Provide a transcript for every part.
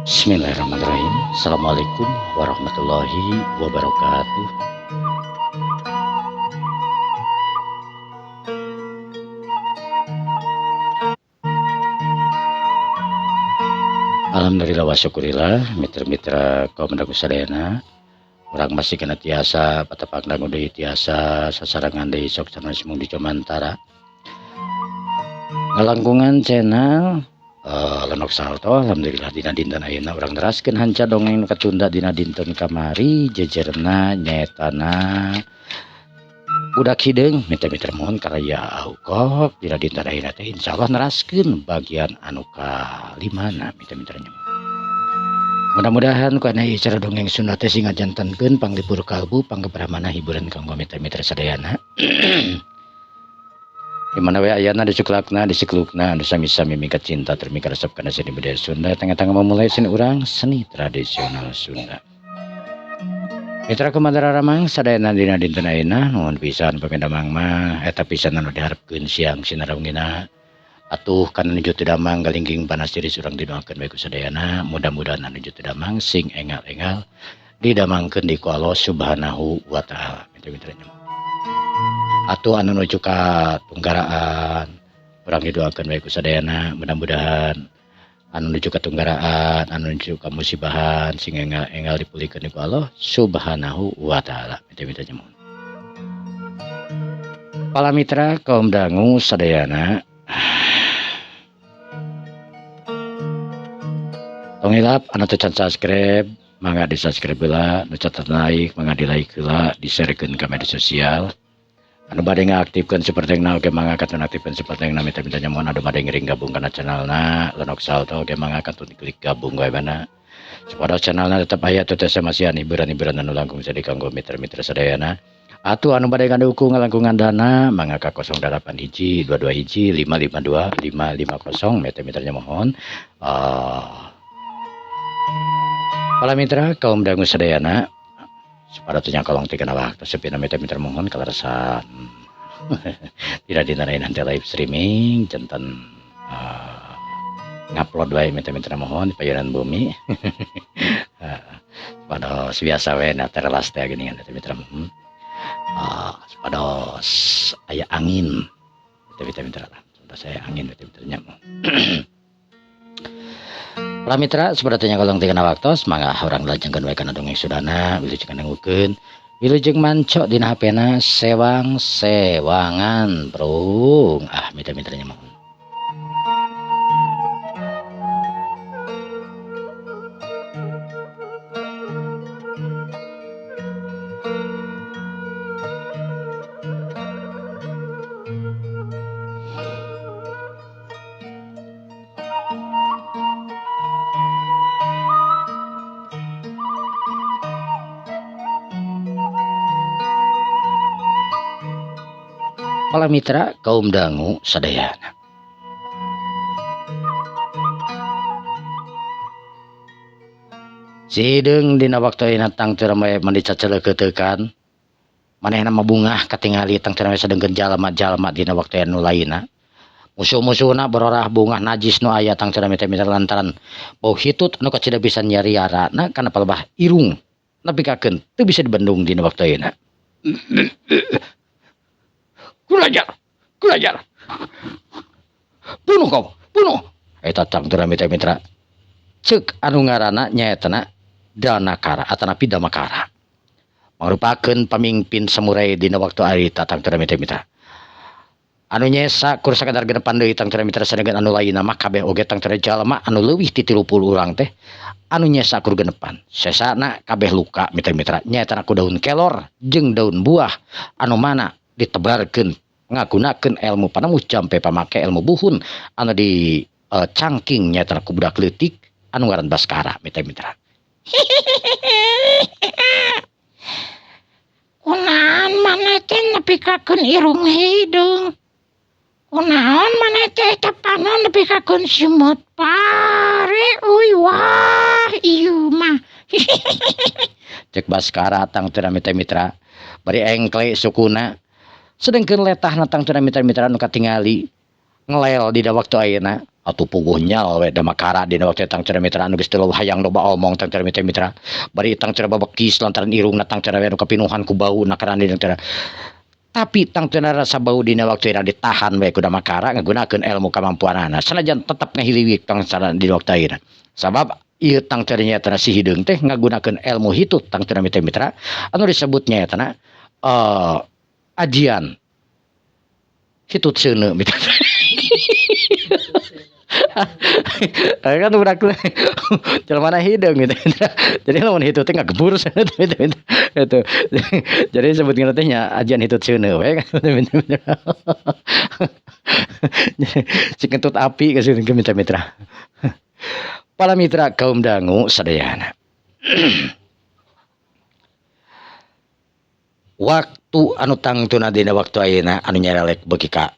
Bismillahirrahmanirrahim. Assalamualaikum warahmatullahi wabarakatuh. Alhamdulillah wa syukurillah mitra-mitra kaum dangu sadayana urang masih kena tiasa patepang dangu deui tiasa sasarengan deui sok sanes mung di Jomantara ngalangkungan channel Lenok Salto. Alhamdulillah dina dinten ayeuna urang neraskeun hanca dongeng nu katunda dina dinten kamari jejerna nyaetana Budak Hideung. Mitra-mitra mohon karya Aukok dina dinten ayeuna teh insyaallah neraskeun bagian anu kalimana mitra-mitranya. Mudah-mudahan ku aya cara dongeng Sunda teh sing ngajantenkeun panglipur kalbu panggebrahmana hiburan kanggo mitra-mitra sadayana. Di mana we ayana disuklakna disiklukna anu sami-sami mingkat cinta termika resep kana seni budaya Sunda tengah-tengah memulai seni urang seni tradisional Sunda. Mitra kumadara ramang sadayana dina dinten ayeuna nuhun pisan pamidamang mah eta pisan anu diharepkeun siang sinarawngina atuh kana nuju teu damang galingging panas tiris urang didoakeun bae ku sadayana mudah-mudahan anu nuju teu damang sing engal-engal didamangkeun di ku Allah Subhanahu wa taala. Mitra-mitra atuh anu nuju ka tunggaraan urang didoakeun bae ku sadayana mudah-mudahan anu nuju ka tunggaraan anu nuju ka musibahan sing engal-engal dipulihkeun ku Allah Subhanahu wa taala. Mitra-mitra mohon para mitra kaum dangu sadayana tong hilap anu teu can subscribe mangga di subscribe heula, nu catat like mangga di like heula, di-sharekeun ka media sosial. Anu bade ngaaktifkeun sapertengna oge mangga katun aktifkeun sapertengna. Mitra-mitra mohon anu bade ngiring gabung kana channelna Lenok Salto oge mangga katun klik gabung wae mana supaya channelna tetep aya teu teh masihan hiburan-hiburan anu langkung jadi kanggo mitra-mitra sadayana. Atuh anu bade ngadukung ngalangkungan dana mangga ka 08 hiji 22 hiji 552 550. Mitra-mitranya mohon para mitra kaum dangu sadayana supaya teu kolong tigana waktu sepina mitra-mitra mohon kaleresan tidak dinarain nanti live streaming jantan ngupload wae mitra-mitra mohon di payunan bumi pada biasa we na terelas teh gini kan mitra-mitra mohon supados aya angin mitra-mitra lah sudah saya angin mitra-mitranya. Para mitra sepertinya kolong tigana waktos mangga urang lajengkeun wae kana dongeng Sundana wilujeng ngandangukeun wilujeng manco dina HP-na sewang-sewangan bro ah mitra-mitranya mohon. Para mitra kaum dangu sadayana si Hideung dina waktu ayeuna tangteu ramai mandi caceleukeuteukan manehna mah bungah katingali tangteu ramai sadengkeun jalma-jalma dina waktu anu lainna musuh-musuhna berorah bungah najis nu aya tangteu ramai teh lantaran bau hitut anu kacida bisa nyariarana kana palebah irung nepikakeun teu bisa dibendung dina waktu ayeuna. Kulajar, kulajar. Bunuh kau, bunuh. Eta tangteu mitra mitra. Ceuk anu ngaranna nyaetana Danakara atanapi Damakara. Mangrupakeun pamimpin samurai dina waktu harita tangteu mitra mitra. Anu nyesa kur sakadar genepan deui tangteu mitra sadegan anu lainna mah kabeh oge tangteu jalma anu leuwih ti 30 urang teh anu nyesa kur genepan. Sesana kabeh luka mitra mitra nyaetana ku daun kelor jeung daun buah anu mana ditebarkeun ngagunakeun ilmu panemu jampe pamake ilmu buhun anu di cangking nyaeta ku budak leutik anu ngaran Baskara mitra-mitra. Kunaon maneh teh nepikakeun irung hideung? Kunaon maneh teh eta panon nepikakeun semut pare? Uy wah ieu mah. Cek Baskara tangteu mitra-mitra bari engkle sukuna sedengkeun letahna tangteu mitra-mitra anu katingali ngelel dina waktu ayeuna. Atuh puguh nyal we Damakara dina waktu tang cenah mitra anu geus teu hayang loba omong tang cenah mitra mitra bari tang cenah babekis lantaran irungna tang cenah we anu kapinuhan ku bau nakaran dina cenah. Tapi tang cenah rasa bau dina waktu ayeuna ditahan we ku Damakara ngagunakeun ilmu kamampuanana sanajan tetep ngahiliwik tang cenah dina waktu ayeuna. Sabab ieu tang cenah nyaeta si hideung teh ngagunakeun ilmu hitut tang cenah mitra mitra anu disebut nyaeta ajian hitut seuneu mitra. Kan budak jelema na hideung gitu. Jadi lamun hitut teh ngagebur gitu. Itu. Jadi sebutkeun teh nya ajian hitut seuneu we. Si kentut api ka sieun mitra-mitra. Para mitra kaum dangu sadayana. Waktu anu tangtuna dina waktu ayeuna anu nyarelek beuki ka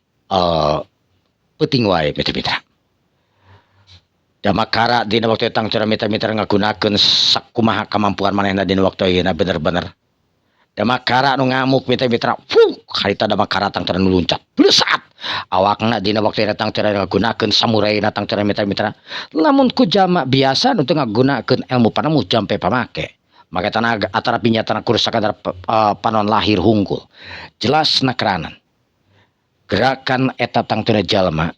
peuting wae mitra-mitra. Damakara dina waktu tang cara mitra-mitra ngagunakeun sakumaha kamampuan manehna dina waktu ayeuna bener-bener. Damakara nu ngamuk mitra-mitra, fuh, harita Damakara tang cara nu luncat. Blesat. Awakna dina waktu ayeuna tang cara ngagunakeun samurai na tang cara mitra-mitra. Lamun ku jalma biasa nu teu ngagunakeun ilmu panemu jampe pamake. Make tanaga atara pinyatana kur sakadar panon lahir hungkul. Jelas nakeranan. Gerakan eta tang teu jalma.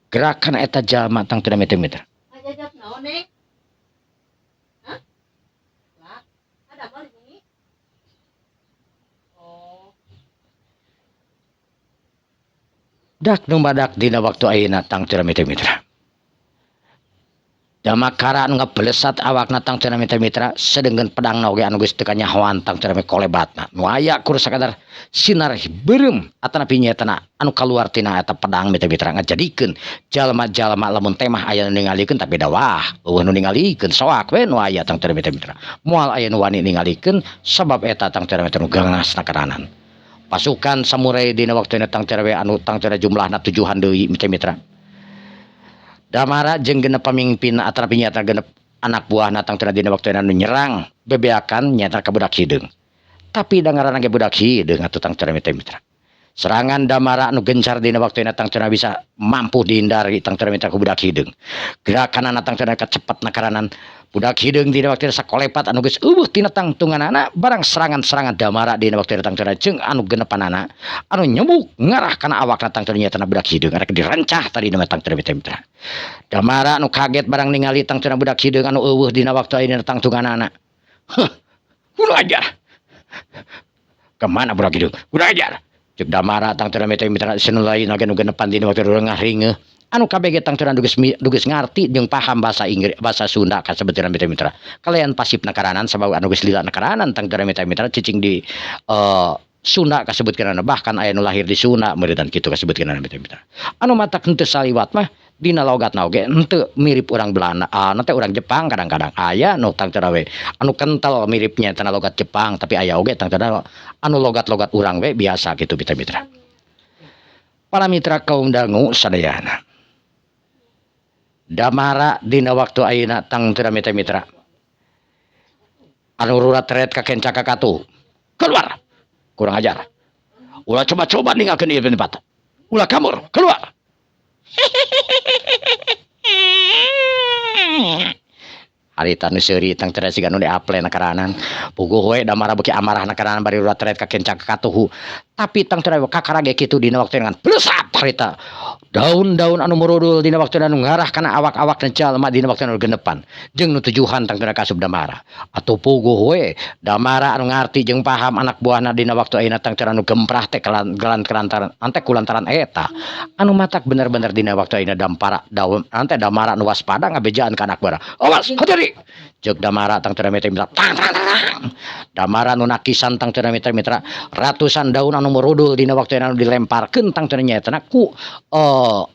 Gerakan eta jalma tang teu mitra-mitra. Dak numadak dina waktu ayeuna tang teu mitra-mitra. Damakara anu ngablesat awakna tang teu mitra-mitra sedengkeun pedangna oge anu geus teu kanyahoan tang teu kolebatna. Nu aya kur sakadar sinar beureum atanapi nyaetana anu kaluar tina eta pedang mitra-mitra ngajadikeun jalma-jalma lamun temah aya nu ningalikeun tapi da wah eueuh nu ningalikeun soak we nu aya tang teu mitra-mitra. Moal aya nu wani ningalikeun sabab eta tang teu mitra nu ganas nakaranan. Pasukan samurai dina waktuna tang teu anu tang teu jumlahna tujuhan deui mitra-mitra. Damara jeung genep pamimpin atanapi nyaeta genep anak buahna tang teu dina waktuna nu nyerang bebeakan nyaeta ka budak hideung. Tapi da ngaranna ge budak hideung atuh tang teu mitra-mitra. Serangan Damara nu gencar dina waktuna tang teu bisa mampu dihindari tang teu mitra ku budak hideung. Gerakanana tang teu kacepet nakaranan budak hideung dina waktuna sakolepat anu geus eueuh tina tangtunganana barang serangan-serangan Damara dina waktuna tang teu jeung anu genepanana anu nyebuk ngarah kana awakna tang teu nyaeta budak hideung arek direncah tadi na tang teu mitra. Damara anu kaget barang ningali tang teu budak hideung anu eueuh dina waktu ayeuna tangtunganana. Heuh, kurang ajar. Kemana budak hideung? Kurang ajar. Cek Damara tang teu mitra mitra senu lain oge nu genepan dina waktu rengah ringeuh. Anu kabeh ge tang teu duges ngarti jeung paham bahasa Inggris bahasa Sunda kasebutna mitra mitra. Kalayan pasif nakaranan sabab anu geus lila nakaranan tang teu mitra mitra cicing di Sunda kasebutkeunana bahkan aya nu lahir di Sunda meureun kitu kasebutkeunana mitra mitra. Anu matak henteu saliwat mah dina logatna oge henteu mirip urang Belanda, teh urang Jepang kadang-kadang aya nu tang teu we anu kental miripnya cenah logat Jepang tapi aya oge tang teu anu logat-logat urang we biasa kitu mitra-mitra. Para mitra kaum dangu sadayana. Damara dina waktu ayeuna tang teu mitra-mitra. Anu rurat ret ka kenca ka katuh. Keluar. Kurang ajar. Ulah coba-coba ninggalkeun ieu tempat. Ulah kabur, keluar. Harita nu seuri tang teu siga nu diaple nakaranan. Puguh we Damara beuki amarah nakaranan bari rurat ret ka kenca ka katuhu. Tapi tang teu kakara ge kitu dina waktu ngan blesat harita. Daun-daun anu murudul dina waktu anu ngarah kana awak-awak na jalma dina waktu anu genepan. Jeung nu tujuhan tang teu kasup Damara. Atuh puguh we Damara anu ngarti jeung paham anak buahna dina waktu ayeuna tang teu anu gemprah teh gelan kelantaran ante kulantaran eta. Anu matak bener-bener dina waktu ayeuna dampara daun ante Damara anu waspada ngabejaan ka anak buahna. Awas hati-hati. Ceuk Damara tang teu mitra mitra tang tang tang. Damara nu nakisan tang teu mitra mitra ratusan daun anu murudul dina waktu anu dilemparkeun tang teu nyaeta ku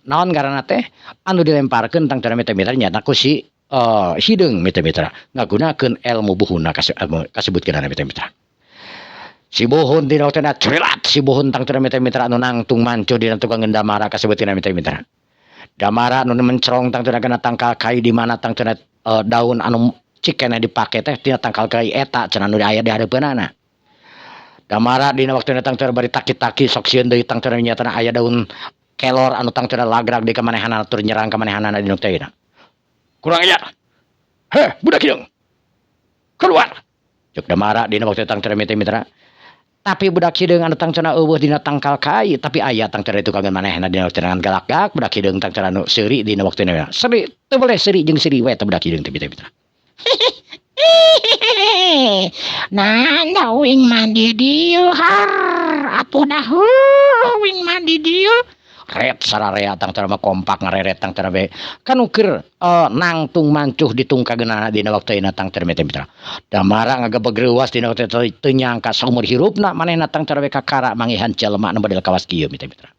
naon ngaranna teh anu dilemparkeun tang teu mitra mitra nyaeta ku si hideung mitra mitra ngagunakeun ilmu buhunna kasebutkeun mitra mitra. Si buhun dina waktu na crilat si buhun tang teu mitra mitra anu nangtung mancuh dina tukang Damara kasebutkeun mitra mitra. Damara anu mencerong tang teu kana tangkal kai di mana tang teu daun anu cikena dipake teh tina tangkal kai eta cenah nu aya di hareupeunana. Damara dina waktu tang teu bari taki-taki sok sieun deui tang teu nyaeta aya daun Kelor anu tangtuna lagrag di kamanehanana tur nyerang ka manehanana dina waktu ayeuna. Kurang ajar. Heh, budak hideung. Keluar. Cuk Damara dina waktu tangtuna mitra. Tapi budak hideung anu tangtuna eueuh dina tangkal kai tapi aya tangtuna ditukangeun manehna dina waktu ngan galak-galak budak hideung tangtuna nu seuri dina waktu na. Seuri teu boleh seuri jeung seuri we teh budak hideung teh mitra. Nah, da uing mah di dieu har atuh dah heuh uing mah di dieu. Ret sararea tangtuna mah kompak ngareret tangtuna we kanu keur nangtung mancuh ditungkageunana dina waktu ayeuna tangtuna mitra. Damara ngagebeg reuas dina waktu teu nyangka saumur hirupna manehna tangtuna we kakara manggihan jelema anu model kawas kieu mitra.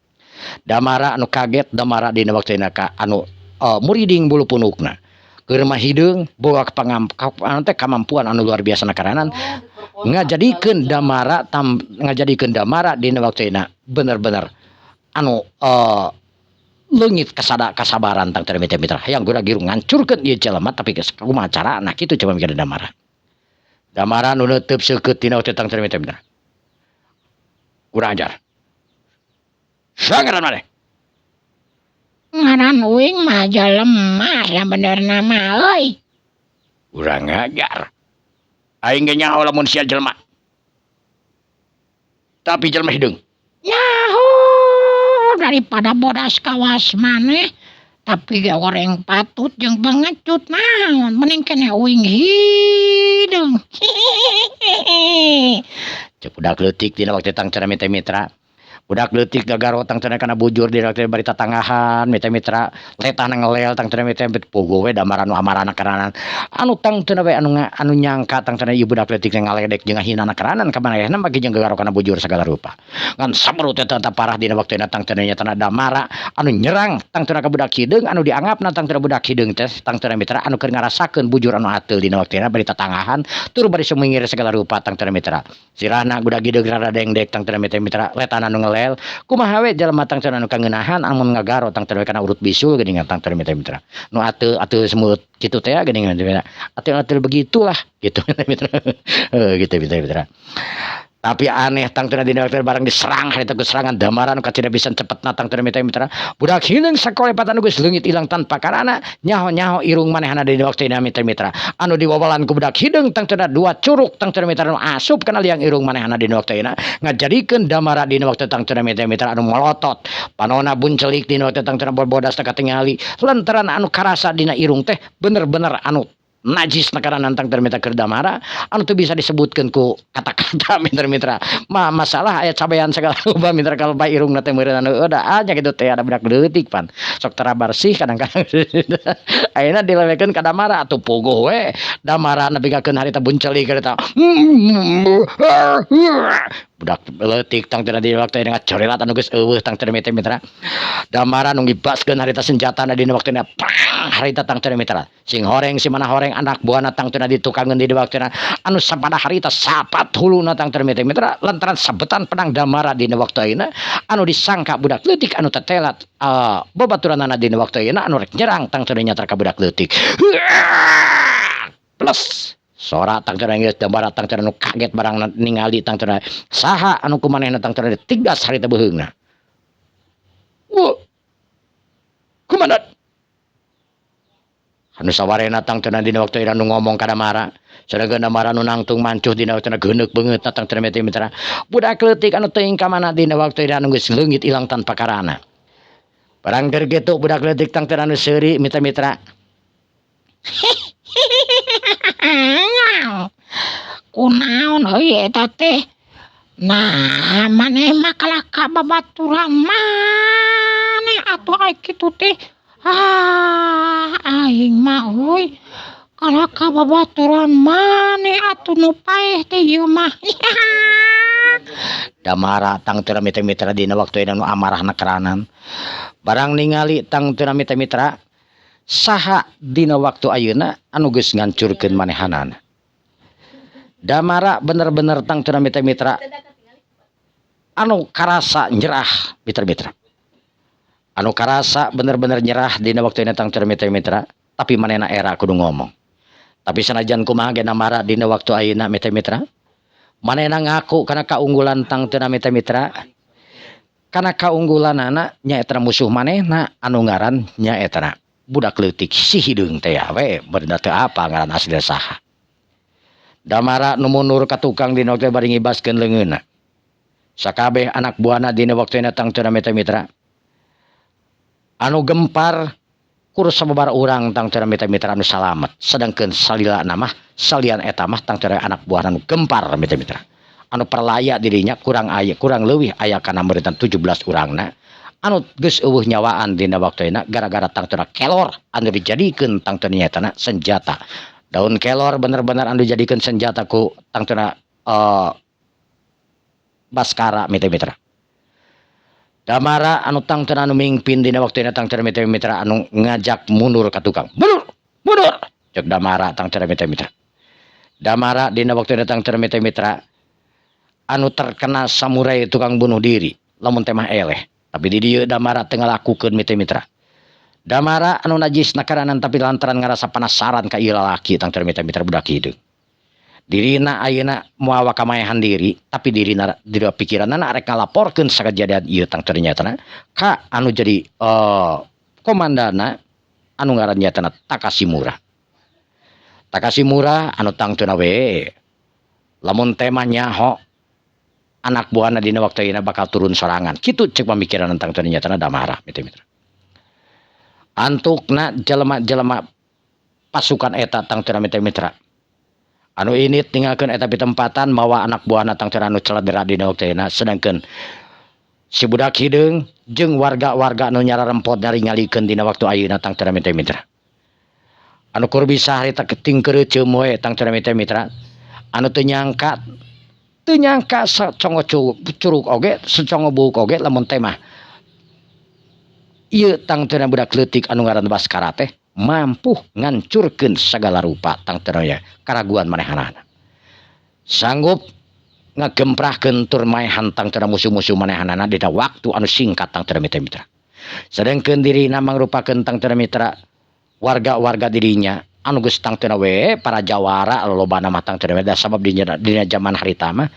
Damara anu kaget Damara dina waktu ayeuna ka anu muriding bulu punukna. Keur mah hideung boga teh kamampuan anu luar biasa nakaranan ngajadikeun Damara ngajadikeun Damara dina waktu ayeuna bener-bener anu leungit kasabaran tangtuna mitra. Hayang gura giru ngancurkeun ieu jelema tapi geus kumaha carana kitu coba mikir Damara. Damara nu neuteub seukeut dina waktu tangtuna mitra. Kurang ajar. Sangaran maneh. Ngaran uing mah jelema sabenerna mah euy. Kurang ajar. Aing ge nyaho lamun sia jelema. Tapi jelema hideung. Nyaho daripada bodas kawas maneh tapi ge goreng patut jeung pengecut naon mending keneh uing hideung. Cek budak leutik dina waktu tangtuna mitra. Budak leutik gagaro tangtuna kana bujur dina waktu bari tatanggahan mitra letahna ngelel tangtuna mitra pogo we Damara nu amarana karanan anu tangtuna we anu nyangka tangtuna ieu budak leutik ngaledek jeung ngahina karanan ka manehna mah jeung gagaro kana bujur sagala rupa. Ngan sabrut eta parah dina waktu tangtuna nyatana Damara anu nyerang tangtuna ka budak hideung anu dianggapna tangtuna budak hideung teh tangtuna mitra anu keur ngarasakeun bujur anu ateul dina waktuna bari tatanggahan tur bari sumingir segala rupa tangtuna mitra. Sirahna budak hideung rada dengdek tangtuna mitra letahna nu ngelel kumaha we jelema tangtuna anu kangeunahan amun ngagaro tangtuna kana urut bisul geuningan tangtuna mitra nu ateul semut kitu teh geuningan ateul begitulah gitu mitra. Gitu mitra. Tapi aneh tangtuna dina waktu barang diserang harita ku serangan Damara nu kacida pisan cepetna tangtuna mitra. Budak hideung sakolepatan geus leungit ilang tanpa karana nyaho-nyaho irung manehna dina waktu dina mitra. Anu diwawalan ku budak hideung tangtuna dua curuk tangtuna mitra nu asup kana liang irung manehna dina waktu ayeuna ngajadikeun Damara dina waktu tangtuna mitra anu molotot panona buncelik dina waktu tangtuna bobodas teh katingali lantaran anu karasa dina irung teh bener-bener anu najis nekaranan tangtuna mitra keur Damara anu teu bisa disebutkeun ku kata-kata mitra-mitra. Masalah aya cabean segala rupa mitra kalau bae irungna teh meureun anu da nya kitu teh ada budak leutik pan sok tara bersih kadang-kadang. Ayeuna dilewekeun ka Damara atuh pogoh we Damara nepikakeun harita buncelik harita budak leutik tangtuna di waktu ngacorelat anu geus eueuh tangtuna mitra. Damara nu ngibaskeun harita senjatana dina waktuna prang harita tangtuna mitra. Sing horeng si mana horeng anak buahna tangtuna ditukangeun di waktuna anu sapada harita sapat huluna tangtuna mitra lantaran sabetan pedang Damara dina waktu ayeuna anu disangka budak leutik anu tetelat babaturanana dina waktu ayeuna anu rek nyerang tangtuna nyatra ka budak leutik. Plus sora tangtuna geus Damara tangtuna nu kaget barang ningali tangtuna saha anu kumanehna tangtuna tigas harita beuheungna. Wo kumandan anu sawarena tangtuna dina waktu ayeuna nu ngomong ka Damara sadangkeun Damara nu nangtung mancuh dina waktuna geuneuk beungeutna tangtuna mitra. Budak leutik anu teuing ka mana dina waktu ayeuna anu geus leungit ilang tanpa karana. Barang keur kitu budak leutik tangtuna anu seuri mitra-mitra. Kunaon euy eta teh? Nah, maneh mah kalah ka babaturan maneh atuh ai kitu teh. Ah, aing mah euy kalah ka babaturan maneh atuh nu paeh teh ieu mah. Damara tangtuna mitra-mitra dina waktu ayeuna nu amarahna keranan. Barang ningali tangtuna mitra-mitra saha dina waktu ayeuna anu geus ngancurkeun manehanana. Damara bener-bener tangtuna mitra-mitra anu karasa nyerah mitra-mitra. Anu karasa bener-bener nyerah dina waktu ayeuna tangtuna mitra-mitra tapi manehna era kudu ngomong. Tapi sanajan kumaha ge Damara dina waktu ayeuna mitra-mitra manehna ngaku kana kaunggulan tangtuna mitra-mitra. Kana kaunggulanana nyaeta musuh manehna anu ngaran nyaeta budak leutik si hideung teh we bener teu apa ngaran asli saha. Damara nu mundur ka tukang dina waktu bari ngibaskeun leungeunna. Sakabeh anak buahna dina waktu tangtuna mitra-mitra anu gempar kur sababaraha urang tangtuna mitra-mitra anu salamet, sedangkeun salila mah salian eta mah tangtuna anak buahna nu gempar mitra-mitra. Anu perlaya dirinya kurang aya kurang leuwih aya kana meureun 17 urangna anu geus eueuh nyawaan dina waktuna gara-gara tangtuna kelor anu dijadikeun tangtuna nyaetana senjata. Daun kelor bener-bener anu dijadikeun senjata ku tangtuna Baskara mitra-mitra. Damara anu tangtuna anu mingpin dina waktuna tangtuna mitra-mitra anu ngajak mundur ka tukang. Mundur, mundur. Cek Damara tangtuna mitra-mitra. Damara dina waktuna tangtuna mitra-mitra anu terkena samurai tukang bunuh diri lamun teh mah eleh, tapi di dieu Damara teu ngalakukeun mitra-mitra. Damara anu najis nakaranan tapi lantaran ngarasa penasaran ka ieu lalaki tangtuna mitra-mitra budak hideung. Dirina ayeuna moal kamaehan diri, tapi dirina dina pikiranna arek ngalaporkeun sakajadian ieu tangtuna nyatana ka anu jadi komandana anu ngaran nyatana Takashimura. Takashimura anu tangtuna we lamun teh mah nyaho anak buahna dina waktu ayeuna bakal turun sorangan. Kitu cek pamikiran tangtuna nyatana Damara mitra-mitra. Antukna jelema-jelema pasukan eta tangtuna mitra-mitra anu ini tinggalkeun eta pitempatan mawa anak buahna tangtuna anu celedera dina waktu ayeuna, sedangkeun si budak hideung jeung warga-warga anu nyararempot nyaringalikeun dina waktu ayeuna tangtuna mitra-mitra. Anu kur bisa harita tingkeureum we tangtuna mitra-mitra anu teu nyangka sacongo curug oge sacongo buuk oge lamun teh mah ieu tangtuna budak leutik anu ngaran Baskara teh mampu ngancurkeun sagala rupa tangtuna ya karaguan manehanana. Sanggup ngagemprahkeun tur maehan tangtuna musuh-musuh manehanana dina waktu anu singkat tangtuna mitra-mitra. Sedangkeun dirina mangrupakeun tangtuna mitra warga-warga dirinya anu geus tangtuna we para jawara lolobana mah tangtuna mitra sabab dina zaman harita mah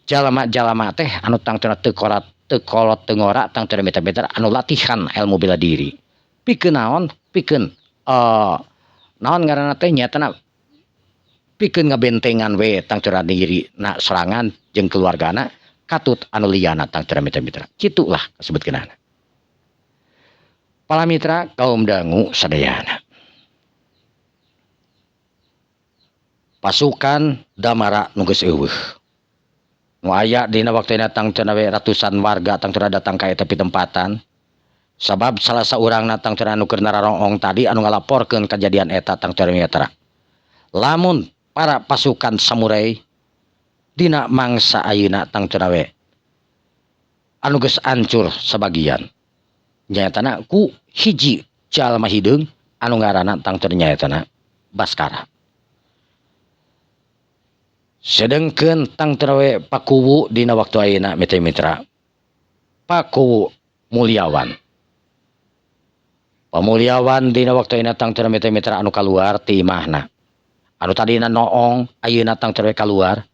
jalama-jalama teh anu tangtuna teu korat teu kolot teu ngora tangtuna mitra-mitra anu latihan ilmu bela diri. Pikeun naon? Pikeun naon ngaranna teh nyatana pikeun ngabentengan we tangtuna diri na sorangan jeung keluargana katut anu liyana tangtuna mitra-mitra. Kitulah kasebutkeunana. Para mitra kaum dangu sadayana. Pasukan Damara nu geus eueuh. Nu aya dina waktuna tangtuna we ratusan warga tangtuna datang ka eta pitempatan. Sabab salah saurangna tangtuna anu keur nararoong tadi anu ngalaporkeun kajadian eta tangtuna mitra. Lamun para pasukan samurai dina mangsa ayeuna tangtuna we anu geus ancur sabagian. Nyaetana ku hiji jalma hideung anu ngaranna tangtuna nyaetana Baskara. Sedengkeun tangtuna we Pakuwu dina waktu ayeuna mitra-mitra. Pakuwu Mulyawan. Pamulyawan dina waktu ayeuna tangtuna mitra-mitra anu kaluar ti imahna. Anu tadina noong ayeuna tangtuna we kaluar.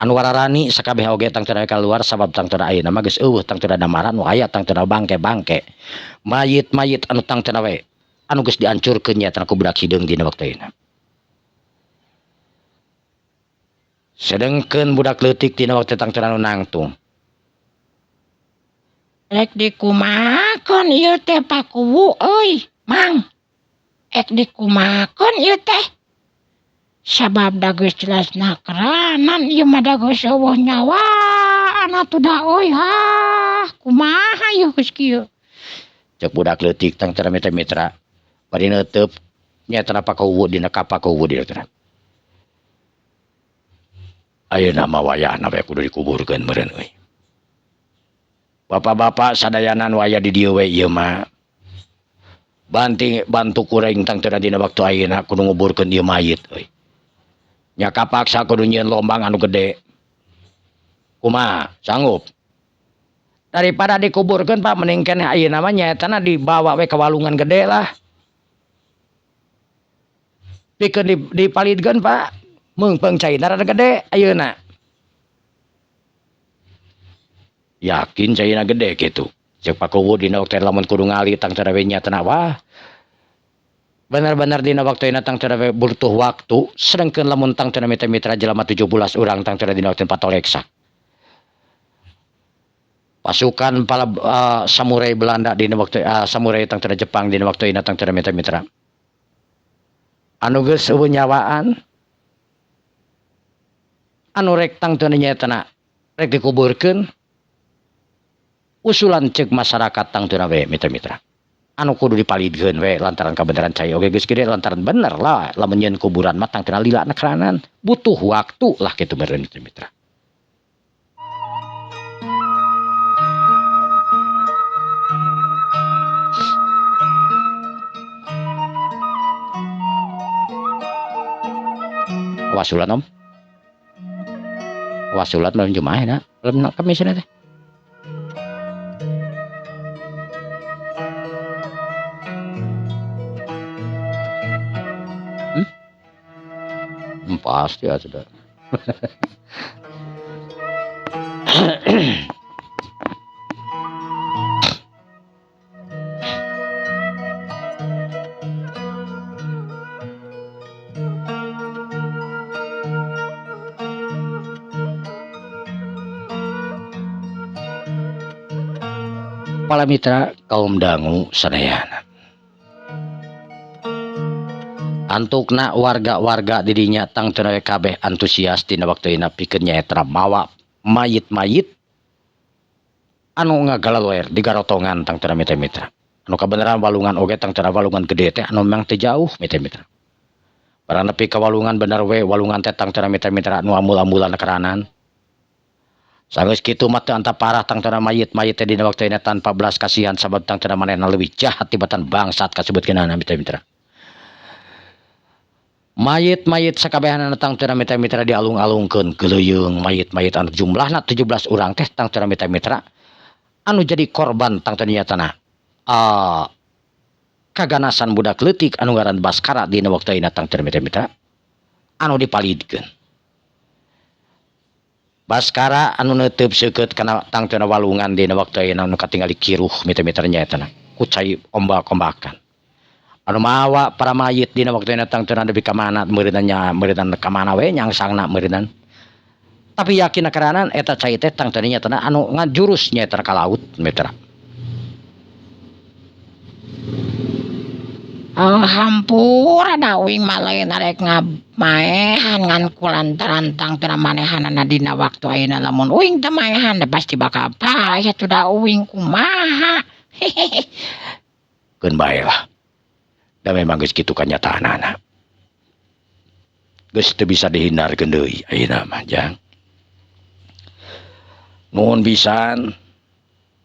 Anu wararani sakabeh oge tangtuna we kaluar sabab tangtuna ayeuna mah geus eueuh tangtuna Damara nu aya tangtuna bangke-bangke. Mayit-mayit anu tangtuna we anu geus diancurkeun nyaeta ku budak hideung dina waktu ayeuna. Sedengkeun budak leutik dina waktu tangtuna anu nangtung. Rek dikumahakeun ieu teh Pakuwu euy, Mang. Ek dikumahakeun ieu teh. Sabab da geus jelas nakeranan ieu mah da geus eueuh nyawaan atuh da euy hah kumaha ieu geus kieu. Cek budak leutik tangtuna mitra-mitra bari neuteup nyaeta Pakuwu dina ka Pakuwu dina teh. Ayeuna mah wayahna we kudu dikuburkeun meureun euy. Bapak-bapak sadayana nu aya di dieu we ieu mah. Banting bantu kuring tangtuna dina waktu ayeuna kudu nguburkeun ieu mayit euy. Nya kapaksa kudu nyieun lombang anu gede. Kumaha? Sanggup? Daripada dikuburkeun Pak mending keneh ayeuna mah nyaetana dibawa we ka walungan gede lah. Pikeun dipalidkeun Pak. Meungpeung caina rada gede ayeuna. Yakin caina gede kitu. Ceuk Pak Kuwu dina waktu lamun kudu ngali tangtuna we nya teh wah. Bener-bener dina waktu tang tuna we butuh waktu sedangkeun lamun tangtuna mitra-mitra jelema 17 urang tangtuna dina waktu patoleksa. Pasukan para samurai Belanda dina waktu samurai tangtuna Jepang dina waktu tangtuna mitra-mitra. Anu geus eueuh nyawaan anu rek tangtuna nyaetana rek dikuburkeun usulan ceuk masyarakat tangtuna we mitra-mitra. Anu kudu dipalidkeun we lantaran kabeneran cai oge geus gede lantaran bener lah lamun nyieun kuburan mah tangtuna lila na keranan butuh waktu lah kitu meureun mitra-mitra. Wasulat om. Wasulat malam Jumat na. Malam Kamis na teh. Pasti ya sudah. Para mitra kaum dangu sadayana. Antukna warga-warga didinya tangtuna we kabeh antusias dina waktuna pikeun nyaeta mawa mayit-mayit anu ngagalaler di garotongan tangtuna mitra-mitra. Anu kabeneran walungan oge tangtuna walungan gede teh anu memang teu jauh mitra-mitra. Barang nepi ka walungan bener we walungan teh tangtuna mitra-mitra anu amul-amulan keranan. Sanggeus kitu mah teu anta parah tangtuna mayit-mayit teh dina waktuna tanpa belas kasihan sabab tangtuna manehna leuwih jahat tibatan bangsat kasebutkeunana mitra-mitra. Mayit-mayit sakabehanana tangtuna mitra-mitra dialung-alungkeun geuleuyeng mayit-mayit anu jumlahna 17 urang teh tangtuna mitra-mitra anu jadi korban tangtuna nyatana kaganasan budak leutik anu ngaran Baskara dina waktuna tangtuna mitra-mitra anu dipalidkeun. Baskara anu neuteup seukeut kana tangtuna walungan dina waktuna anu katingali kiruh mitra-mitra nyaetana ku cai ombak-ombakan. Anu mawa para mayit dina waktuna tangtuna nepi ka mana meureunna nya meureunna ka mana we nyangsangna meureunna. Tapi yakin keranan eta cai teh tangtuna nyaetana anu ngajurus nyaeta ka laut mitra. Oh, hampura da uing mah lain arek ngamaehan ngan kulantaran tangtuna manehanana dina waktu ayeuna lamun uing teu maehan da pasti bakal paeh atuh da uing kumaha. Keun bae lah. Da memang geus kitu kanyataanana. Geus teu bisa dihindarkeun deui ayeuna mah jang. Nuhun pisan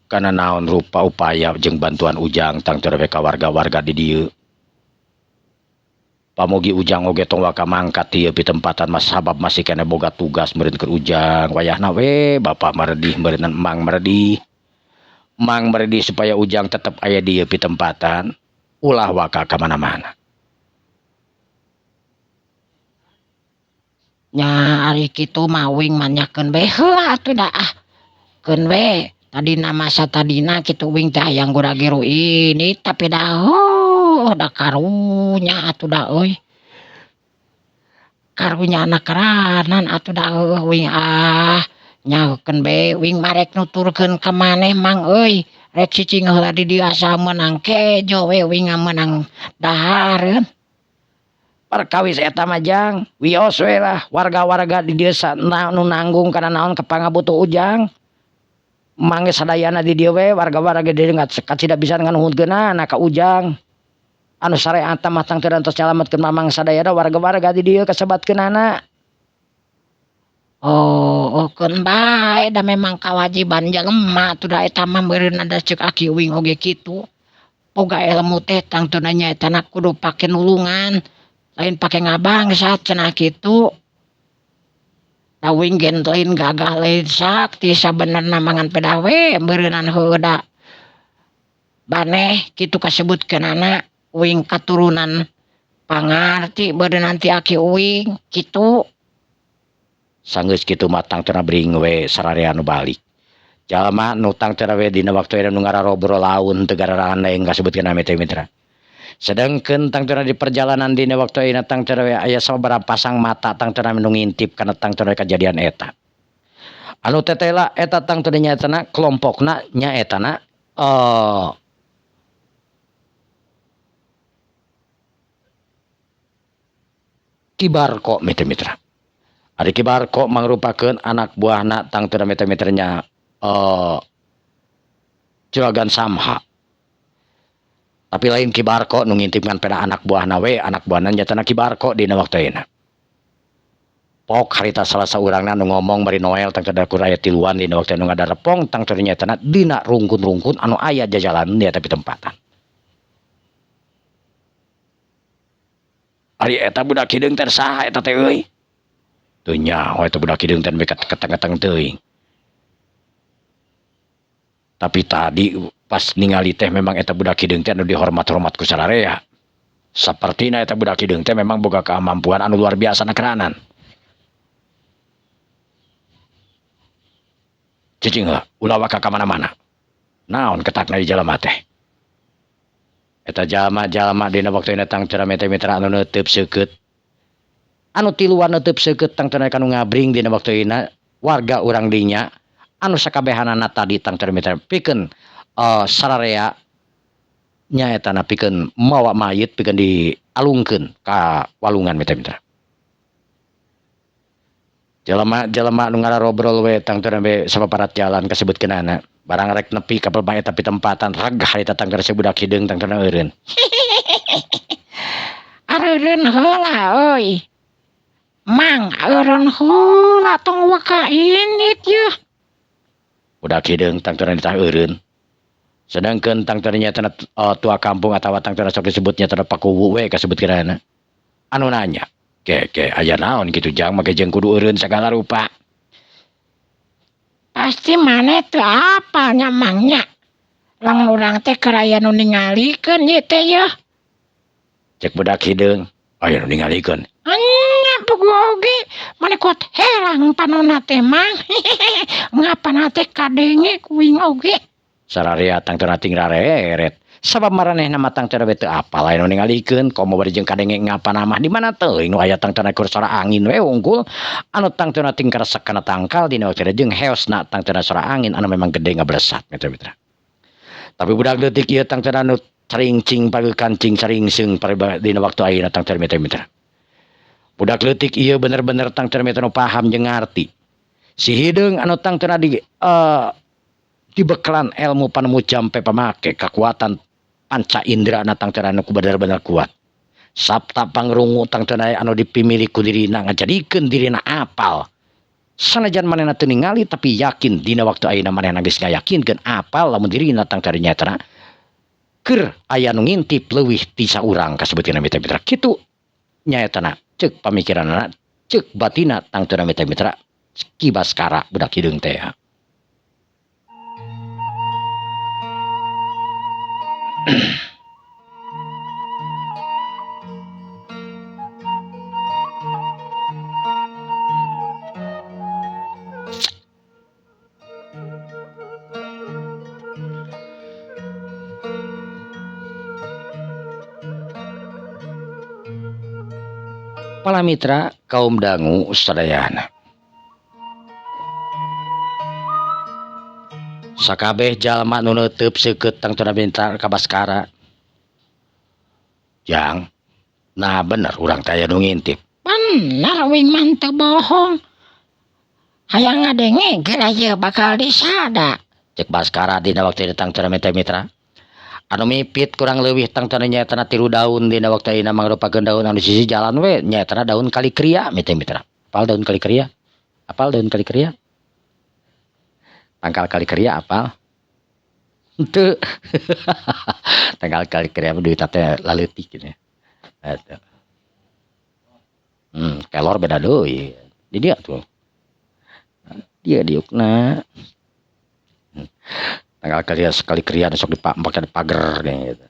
kana naon rupa upaya jeung bantuan Ujang tangtuna we ka warga-warga di dieu. Pamugi Ujang oge tong waka mangkat ieu pitempatan mah sabab masih keneh boga tugas meureun keur Ujang wayahna we bapak meredih meureun emang meredih. Mang meredih supaya Ujang tetep aya di ieu pitempatan ulah waka ka mana-mana. Nya ari kitu mah uing mah nyakeun bae heula atuh da ah. Keun we tadina masa tadina kitu uing teh hayang gura-giru ini tapi da heuh da karunya atuh da euy. Karunya anak keranan atuh da heueuh uing ah. Nyakeun bae uing mah rek nuturkeun ka maneh mang euy. Rek cicing heula di dieu asa meunang kejo we uing meunang dahareun. Perkawis eta mah jang wios we lah warga-warga di dieu nu nanggung kana naon kapangabutuh Ujang. Mangge sadayana di dieu we warga-warga di dieu kacida bisa nganuhunkeunana ka Ujang. Anu sareat mah tangtuna tos nyalametkeun mamang sadayana warga-warga di dieu kasebatkeunana. Oh, keun bae da memang kawajiban jelema atuh da eta mah meureunna da ceuk aki uing oge kitu. Boga ilmu teh tangtuna nyaetana kudu pake nulungan lain pake ngabangsat cenah kitu. Da uing ge lain gagah lain sakti sabenerna mah ngan pedah we meureunan heueuh da baneh kitu kasebutkeunana uing katurunan pangarti meureunnan ti aki uing kitu. Sanggeus kitu mah tangtuna bring we sararea nu balik. Jalma nu tangtuna we dina waktu ayeuna nu ngararobrol laun teu gararandeng kasebutkeun mitra mitra. Sedangkeun tangtuna di perjalanan dina waktu ayeuna tangtuna we aya sababaraha pasang mata tangtuna nu ngintip kana tangtuna kajadian eta. Anu tetela eta tangtuna nyaetana kelompokna nyaetana Ki Barko mitra mitra. Ari Ki Barko mangrupakeun anak buahna tangtuna mitra mitranya Juragan Samha. Tapi lain Ki Barko nu ngintip ngan peda anak buahna we, anak buahna nyatana Ki Barko dina waktu ayeuna. Pok harita salah saurangna nu ngomong bari Noel tangtuna kur aya tiluan dina waktu nu ngadarepong tangtuna nyatana dina rungkun-rungkun anu aya jajalan di eta pitempatan. Ari eta budak hideung teh saha eta teh euy? Teu nyaho eta budak hideung teh nepi ka keteng-keteng teuing. Tapi tadi pas ningali teh memang eta budak hideung teh anu dihormat-hormat ku sararea. Sapertina eta budak hideung teh memang boga kamampuan anu luar biasa nakeranan. Cicing heula, ulah waka ka mana-mana. Naon ketakna di jalma teh? Eta jalma-jalma dina waktu datang mitra mitra anu neuteub seukeut. Anu tiluan neuteub seukeut tangtuna kanu ngabring dina waktu ayeuna warga urang dinya anu sakabehanana tadi tangtuna mitra pikeun sararea nyaetana pikeun mawa mayit pikeun dialungkeun ka walungan mitra mitra. Jelema-jelema nu ngararobrol we tangtuna we sapaparat jalan kasebutkeunana. Barang rek nepi ka pelbang eta pitempatan reg harita tangtuna si budak hideung tangtuna eureun. Areureun heula euy. Mang eureun heula tong waka indit yeuh. Budak hideung tangtuna ditah eureun. Sedangkeun tangtuna nyaetana tua kampung atawa tangtuna sok disebut nyaetana pakuwu we kasebutkeunana. Anu nanya, "Ke ke aya naon kitu jang make jeung kudu eureun sagala rupa?" Pasti maneh teu apal nya Mang nya. Lamun urang teh keur aya nu ningalikeun ieu teh yeuh. Cek budak hideung, aya nu ningalikeun. Enya puguh oge maneh kuat herang panonna teh Mang. Ngapana teh kadenge kuing oge. Sararea tangtuna ting rareret. Sabab maranehna mah tangtuna we teu apal aya nu ningalikeun komo bari jeung kadenge ngapana mah di mana teuing nu aya tangtuna kur sora angin we wungkul anu tangtuna ting karesek kana tangkal dina waktu jeung heosna tangtuna sora angin anu memang gede ngablesat mitra mitra. Tapi budak leutik ieu tangtuna nu caringcing pageukan cing caringseng dina waktu ayeuna tangtuna mitra mitra. Budak leutik ieu bener-bener tangtuna mitra nu paham jeung ngarti. Si hideung anu tangtuna di dibekalan ilmu panemu jampe pamake kekuatan panca indera na tangtuna anu bener-bener kuat. Sabta pangrungu tangtuna anu dipimili ku dirina ngajadikeun dirina apal. Sanajan manehna teu ningali tapi yakin dina waktu ayeuna manehna geus ngayakinkeun apal lamun dirina tangtuna nyaetana keur aya nu ngintip leuwih ti saurang kasebutkeun mitra mitra. Kitu nyaetana ceuk pamikiranana ceuk batina tangtuna mitra mitra Ki Baskara budak hideung teh. Para mitra kaum dangu sadayana. Sakabeh jalma nu neuteub seukeut tangtuna mitra ka Baskara. Jang, nah bener urang teh aya nu ngintip. Bener wing mah teu bohong. Hayang ngadenge geura ieu bakal disada. Cek Baskara dina waktu tangtuna mitra mitra. Anu mipit kurang leuwih tangtuna nyaetana 3 daun dina waktu ayeuna mangrupakeun daun anu sisi jalan we nyaetana daun kalikria mitra mitra. Apal daun kalikria? Apal daun kalikria? Tangkal kalikria apal? Henteu. Tangkal kalikria mah duitna teh laleutik gitu ya. Eta. Kelor beda deui. Di dia tuh. Dia diukna. Tangkal kalikria sekali kriya sok dipake di pager gitu.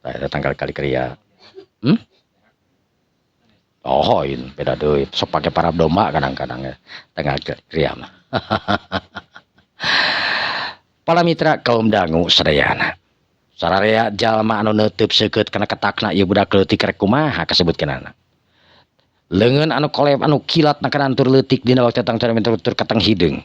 Tah eta tangkal kalikria. Oh, ini beda deui. Sok pake parab domba kadang-kadang ya. Tangkal kalikria mah. Para mitra kaum dangu sadayana. Sararea jalma anu neuteup seukeut kana ketakna ieu budak leutik rek kumaha kasebutkeunana. Leungeun anu kolep anu kilat na kana antur leutik dina waktu tangtuna mitra tur kateng hideung.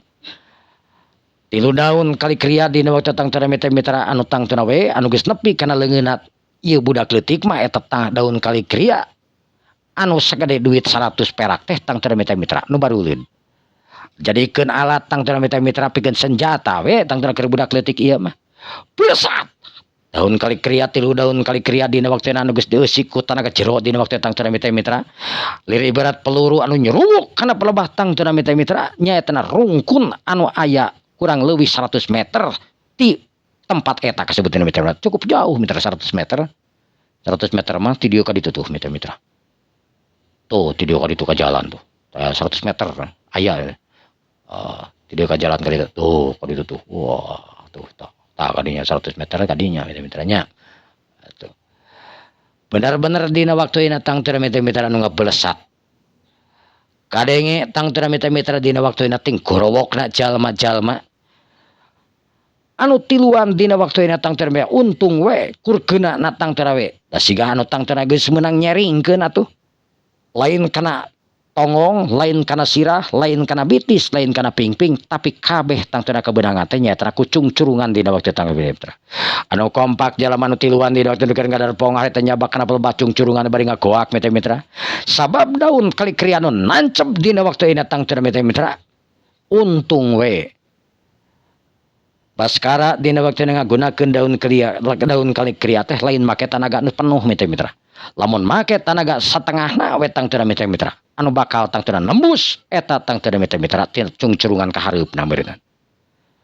Tilu daun kalikria dina waktu tangtuna mitra anu tangtuna we anu geus nepi kana leungeunna ieu budak leutik mah eta tah daun kalikria anu sagede duit 100 perak teh tangtuna mitra nu baruleun. Jadikeun alat tangtuna mitra pikeun senjata we tangtuna keur budak leutik ieu mah. Pesat daun kalikria tilu daun kalikria dina waktuna anu geus dieusi ku tanaga jero dina waktu tangtuna mitra lir ibarat peluru anu nyeruk kana pelebah tangtuna mitra nyaeta rungkun anu aya kurang leuwih 100 meter ti tempat eta kasebutan mitra cukup jauh mitra 100 meter. 100 meter mah ti dieu ka ditu tuh mitra mitra tuh ti dieu ka ditu ka jalan tuh 100 meter kan aya ti dieu ka jalan ka ditu tuh ka ditu tuh wah tuh tah. Tah kadinya 100 meter kadinya mitra-mitranya. Tuh. Benar-benar dina waktu ini tangtuna mitra-mitra anu ngebelesat. Kadenge tangtuna mitra-mitra dina waktu ini ting gorowokna jalma-jalma. Anu tiluan dina waktu ini tangtuna mitra untung we kurkeuna na tangtuna we. Da siga anu tangtuna geus meunang nyeringkeun atuh. Lain kana tonggong, lain kana sirah, lain kana bitis, lain kana pingping, tapi kabeh tangtuna kebenangan teh nyaeta kucungcurungan dina waktu tangtuna mitra. Anu kompak jalma anu tiluan dina waktu keur ngadarpong harita nyabak kana pelebah cungcurungan bari ngagoak mitra mitra. Sabab daun kalikria anu nancep dina waktu ina tangtuna mitra mitra. Untung we. Baskara dina waktu ngagunakeun daun kria, daun kalikria teh lain make tanaga anu penuh mitra mitra. Lamun make tanaga satengahna we tangtuna mitra mitra. Anu bakal tangtuna nembus eta tangtuna mitra mitra cungcurungan ka hareupna meureunna.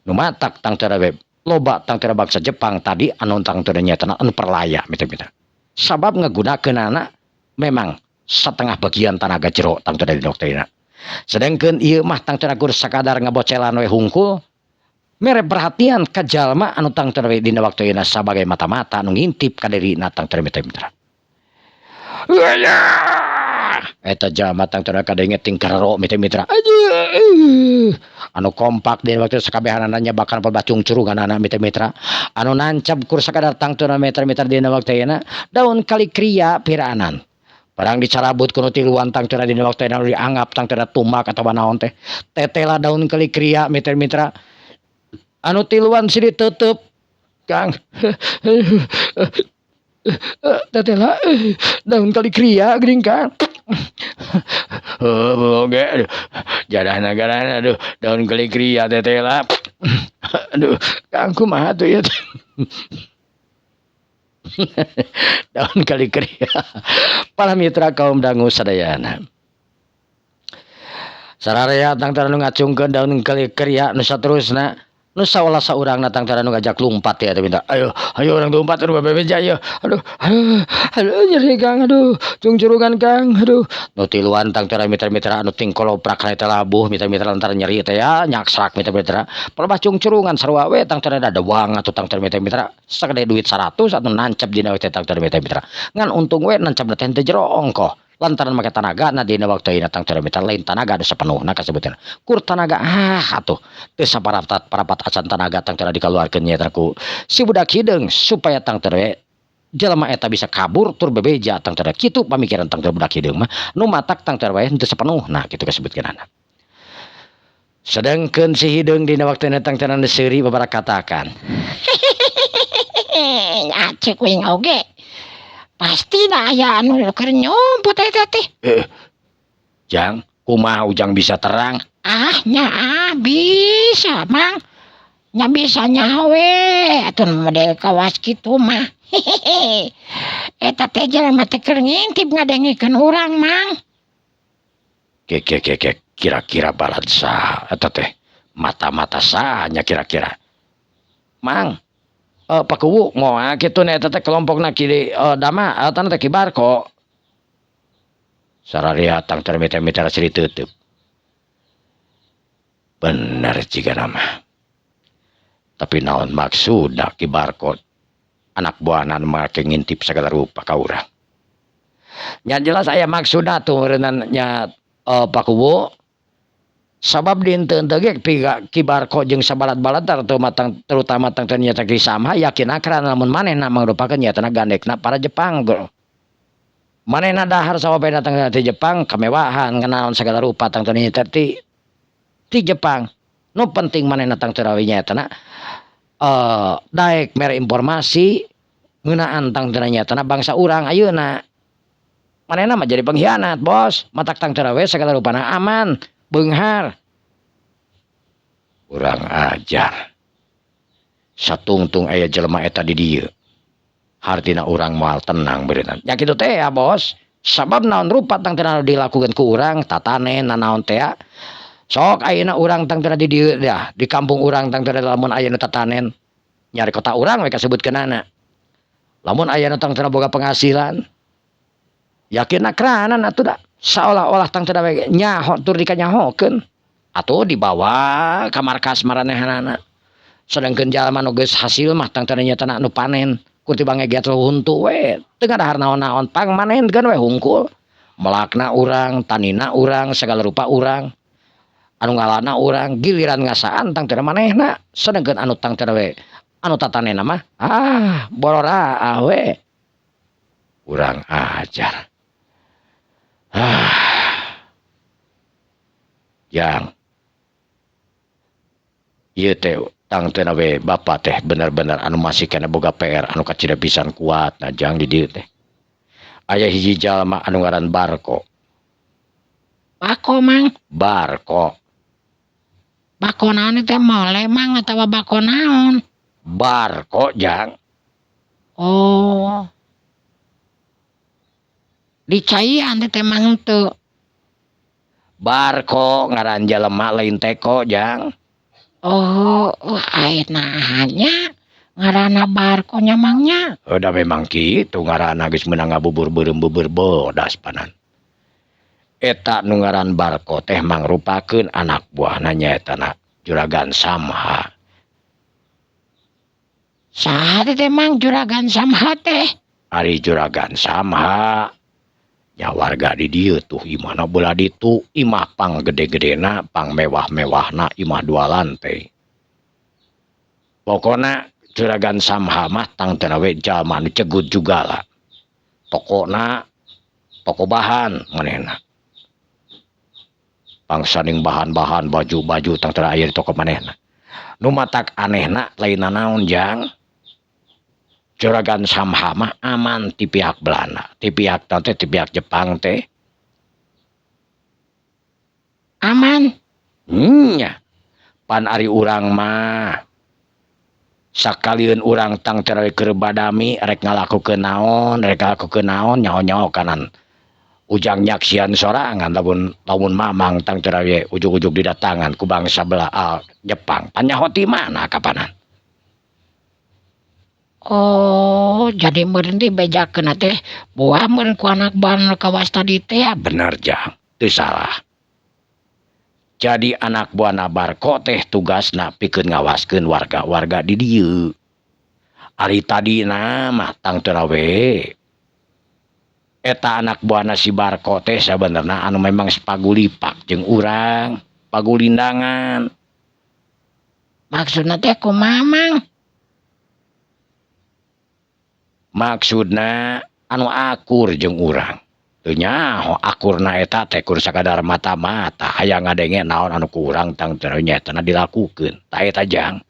Nu matak tangtuna we loba tangtuna bangsa Jepang tadi anu tangtuna nyaeta anu perlaya mitra mitra. Sabab ngagunakeunana memang setengah bagian tanaga jero tangtuna dina waktuna. Sedangkeun ieu mah tangtuna kur sakadar ngabocelan we hungkul mere perhatian ka jalma anu tangtuna we dina waktuna sabagai mata-mata anu ngintip ka dirina tangtuna mitra mitra. Eta jalma tangtuna kadenge ting karero mitra mitra. Anu kompak dina waktu sakabehanana nyabakan pelebah cungcurunganana mitra mitra. Anu nancap kur sakadar tangtuna mitra mitra dina waktuna daun kalikria piraanan. Barang dicarabut kuno tiluan tangtuna dina waktuna anu dianggap tangtuna tumak atawa naon teh. Tetela daun kalikria mitra mitra. Anu tiluan sini tetep Kang. Tetela daun kalikria geuning Kang. Oke, aduh, jadah negara, aduh, daun kalikria tetela. Aduh, Kang kumaha tuh ya? Daun kalikria. Para mitra kaum dangu sadayana. Sararea tangtuna nu ngacungkeun daun kalikria nu saterusna. Nu saolah saurangna tangtuna nu ngajak lumpat ya teh minta. Ayo, ayo urang lumpat aduh bebeja ayo. Aduh, aduh, aduh nyeri Kang, aduh, cungcurungan Kang, aduh. Nu tiluan tangtuna mitra-mitra anu ting koloprak kana teh labuh mitra-mitra lantaran nyeri teh ya nyaksrak mitra-mitra. Palebah cungcurungan sarua we tangtuna dadewang atuh tangtuna mitra-mitra sagede duit 100 atuh nancep dina we teh tangtuna mitra-mitra. Ngan untung we nancep teh teu jero ongkoh. Lantaran make tanaga na dina waktu ina tangtuna mitra lain tanaga ada sepenuhna kasebutan. Kur tanaga atuh teu saparapat parapat acan tanaga tangtuna dikaluarkeun nya ku si budak hideung supaya tangtuna we jelema eta bisa kabur tur bebeja tangtuna kitu pamikiran tangtuna budak hideung mah nu matak tangtuna we henteu sepenuhna kitu kasebutkeunana. Sedangkeun si hideung dina waktu ina tangtuna seuri babarakatakan. Acek wing oge. Pasti dah aya anu keur nyumput eta teh. Jang, kumaha Ujang bisa terang? Ah, nya ah, bisa, Mang. Nya bisa nyawe atuh model kawas kitu mah. Eta teh jelema teh keur ngintip ngadengekeun urang, Mang. Ke ke ke ke kira-kira balad saha eta teh? Mata-mata saha nya kira-kira? Mang, Pak Kuwu moal kitu nya eta teh kelompokna ki dama eta teh Ki Barko. Sararea tangtuna mitra-mitra seri teuteub. Bener jigana mah. Tapi naon maksudna Ki Barko anak buahna make ngintip sagala rupa ka urang. Nya jelas aya maksudna tuh meureunnan nya Pak Kuwu. Sabab dinten teu ge Ki Barko jeung sabalad-balad terutama tangtuna nyaeta Ki Samha yakin akran lamun manehna mangrupakeun nyaetana gandekna para Jepang. Manehna dahar sawabena tangtuna ti Jepang kamewahan nganaon sagala rupa tangtuna nyaeta ti Jepang. Nu penting manehna tangtuna we nyaetana daek mere informasi ngeunaan tangtuna nyaetana bangsa urang ayeuna. Manehna mah jadi pengkhianat, bos. Matak tangtuna we sagala rupana aman, beunghar. Urang ajar. Satungtung aya jelema eta di dieu. Hartina urang moal tenang beureunan. Nya kitu teh ya, bos. Sabab naon rupa tangtuna dilakukeun ku urang tatanen nanaon teh. Sok ayeuna urang tangtuna di dieu dah, di kampung urang tangtuna lamun aya nu tatanen nyari kota urang we kasebutkeunana. Lamun aya nu tangtuna boga penghasilan yakin akranan atuh da seolah-olah tangtuna we nyaho tur dikanyahokeun atuh dibawa ka markas maranehanana. Sedangkeun jalma nu geus hasil mah tangtuna nyaeta nu panen ku tibang ngeget huntu we teu ngadahar naon-naon pang manenkeun we hungkul. Melakna urang, tanina urang, segala rupa urang. Anu ngalana urang giliran ngasaan tangtuna manehna sedangkeun anu tangtuna we anu tatanena mah bororaah we. Urang ajar. Jang. Ieu teh tangtuna we bapa teh bener-bener anu masih keneh boga PR anu kacida pisan kuat na jang di dieu teh. Aya hiji jalma anu ngaran Barko. Bako mang? Barko. Bako naon teh mole mang atawa bako naon? Barko jang. Oh. Dicaian teh mang teu. Barko ngaran jelema lain teko jang. Oh, ayeuna nya ngaranna Barko nya mang nya. Da memang kitu ngaranna geus meunang ngabubur beureum beubeur bodas panan. Eta nu ngaran Barko teh mangrupakeun anak buahna nyaetana Juragan Samha. Saha teh mang Juragan Samha teh? Ari Juragan Samha nya warga di dieu tuh imahna belah ditu imah pang gede-gedena pang mewah-mewahna imah dua lantai. Pokona Juragan Samha mah tangtuna we jalma nu cegut juga lah. Tokona toko bahan manehna. Pangsaning bahan-bahan baju-baju tangtuna aya di toko manehna. Nu matak anehna lain nanaon jang. Juragan Samha mah aman ti pihak Belanda, ti pihak tante, ti pihak Jepang teh. Aman. Nya. Pan ari urang mah sakalieun urang tangtuna we keur badami rek ngalakukeun naon, rek ngalakukeun naon nyaho-nyaho kanan. Ujang nyaksian sorangan lamun mamang tangtuna we ujug-ujug didatangan ku bangsa belah Jepang. Pan nyaho ti mana kapanan? Oh, jadi meureun dibejakeun teh buah meureun ku anak buah kawas tadi teh. Bener jang, teu salah. Jadi anak buahna Barko teh tugasna pikeun ngawaskeun warga-warga di dieu. Ari tadina mah tangtuna we eta anak buahna si Barko teh sabenerna anu memang sepagulipak jeung urang, pagulindangan. Maksudna teh kumaha mang? Maksudna anu akur jeung urang. Teu nyaho akurna eta teh kur sakadar mata-mata hayang ngadenge naon anu ku urang tangtuna nyaetana dilakukeun. Tah eta jang.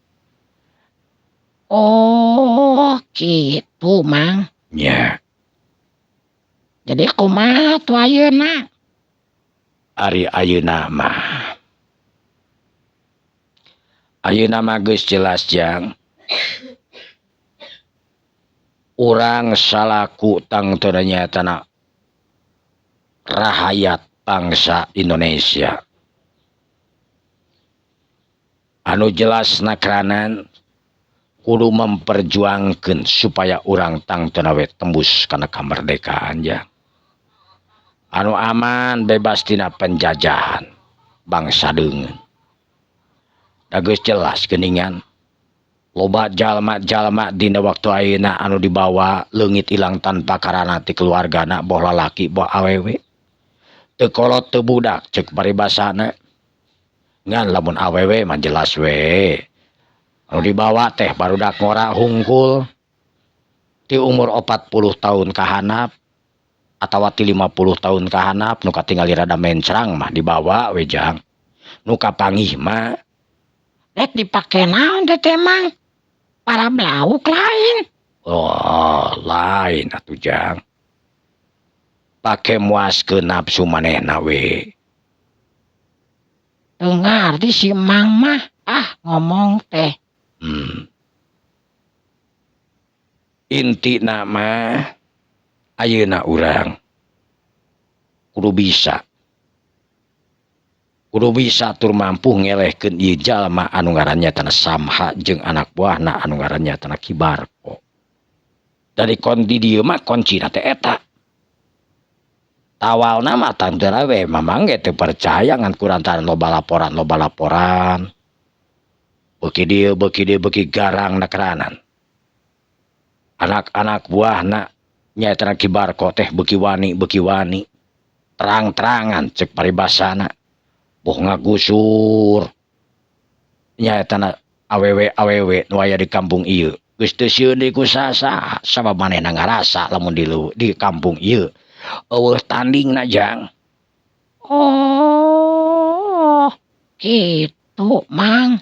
Oh, kitu mang. Nya. Jadi kumaha tuh ayeuna? Ari ayeuna mah. Ayeuna mah geus jelas jang. Urang salaku tangtuna nyaetana rahayat bangsa Indonesia. Anu jelas nakranan kudu memperjuangkeun supaya urang tangtuna we tembus kana kamerdekaan ya. Anu aman bebas tina penjajahan bangsa deungeun. Da geus jelas geuningan loba jalma-jalma dina waktu ayeuna anu dibawa leungit ilang tanpa karana ti keluargana boh lalaki boh awewe. Teu kolot teu budak ceuk paribasana. Ngan lamun awewe mah jelas we. Anu dibawa teh barudak ngora hungkul ti umur 40 tahun kahanap atawa ti 50 tahun kahanap nu katingali rada mencrang mah dibawa we jang. Nu kapanggih mah rek dipake naon teh teh Mang? Para belauk lain. Oh, lain atuh jang. Pake muaskeun nafsu manehna we. Teu ngarti si Mang mah, ah ngomong teh. Intina mah ayeuna urang kudu bisa. Kudu bisa tur mampu ngelehkeun ieu jalma anu ngarannya tanah Samha jeung anak buahna anu ngarannya tanah Ki Barko. Dari kondi dieu mah kuncina teh eta. Tawalna mah tantuna we mamang ge teu percaya ngan kurantaran loba laporan loba laporan. Beuki dieu beuki dieu beuki garang nakeranan. Anak-anak buahna nyaeta Ki Barko teh beuki wani beuki wani. Terang-terangan cek paribasana. Boh ngagusur nyaeta awewe-awewe nu aya di kampung ieu geus teu sieun deui ku saha-saha sabab manehna ngarasa lamun di kampung ieu eueuh tandingna jang. Oh, kitu Mang.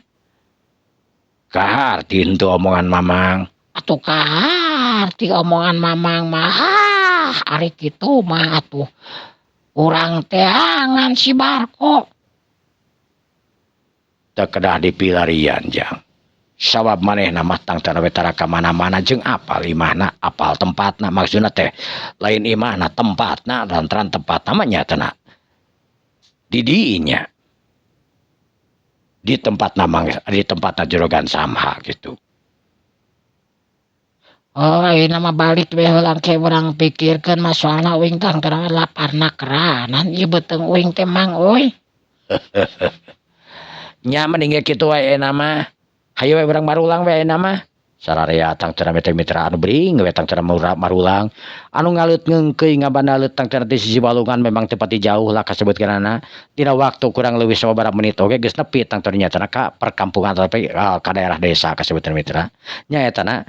Kaharti henteu omongan Mamang. Atuh kaharti omongan Mamang mah. Ari kitu mah atuh urang teangan si Barko. Teu kedah dipilarian jang. Sabab manehna mah tangtana we tara ka mana-mana jeung apal imahna, apal tempatna, maksudna teh lain imahna tempatna, lantaran tempatna mah nyatana di dinya. Di tempatna mang, di tempatna Juragan Samha gitu. Oh, ayeuna mah balik we heula ke urang pikirkeun mah soalna uing tangtana laparna keranan ieu beuteung uing teh Mang euy. Nya mending ge kitu wae ayeuna mah. Hayu we urang marulang we ayeuna mah. Sararea tangtana mitra mitra anu bring we tangtana marulang anu ngaleut ngeungkeuy ngabandaleut tangtana ti sisi balungan memang teu pati jauh lah kasebutkeunana. Dina waktu kurang leuwih sababaraha menit oge geus nepi tangtana nyatana ka perkampungan tapi ka daerah desa kasebutkeun mitra. Nyaetana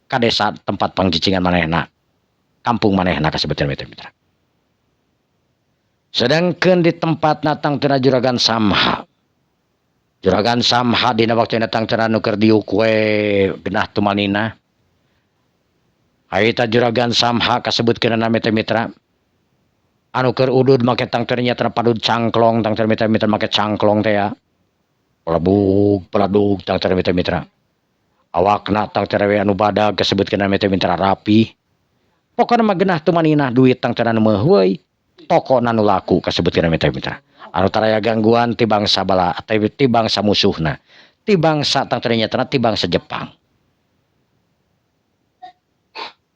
ka desa tempat pangcicingan manehna, kampung manehna kasebutkeun mitra mitra. Sedangkan di tempat natang tena Juragan Samha. Juragan Samha dina waktu datang tena nu keur diuk we genah tumanina. Harita Juragan Samha kasebutkeun nami teh mitra. Anu keur udud make tang teh nya padud cangklong tang teh mitra mitra make cangklong teh ya. Peladug peladug tang teh mitra mitra. Awakna tang teh we anu badag kasebutkeun nami teh mitra rapi. Pokona mah genah tumanina duit tang teh nu meuh toko nu laku kasebutkeun nami teh mitra. Anu taraya gangguan ti bangsa bala ti bangsa musuhna, ti bangsa tang teh nya ti bangsa Jepang.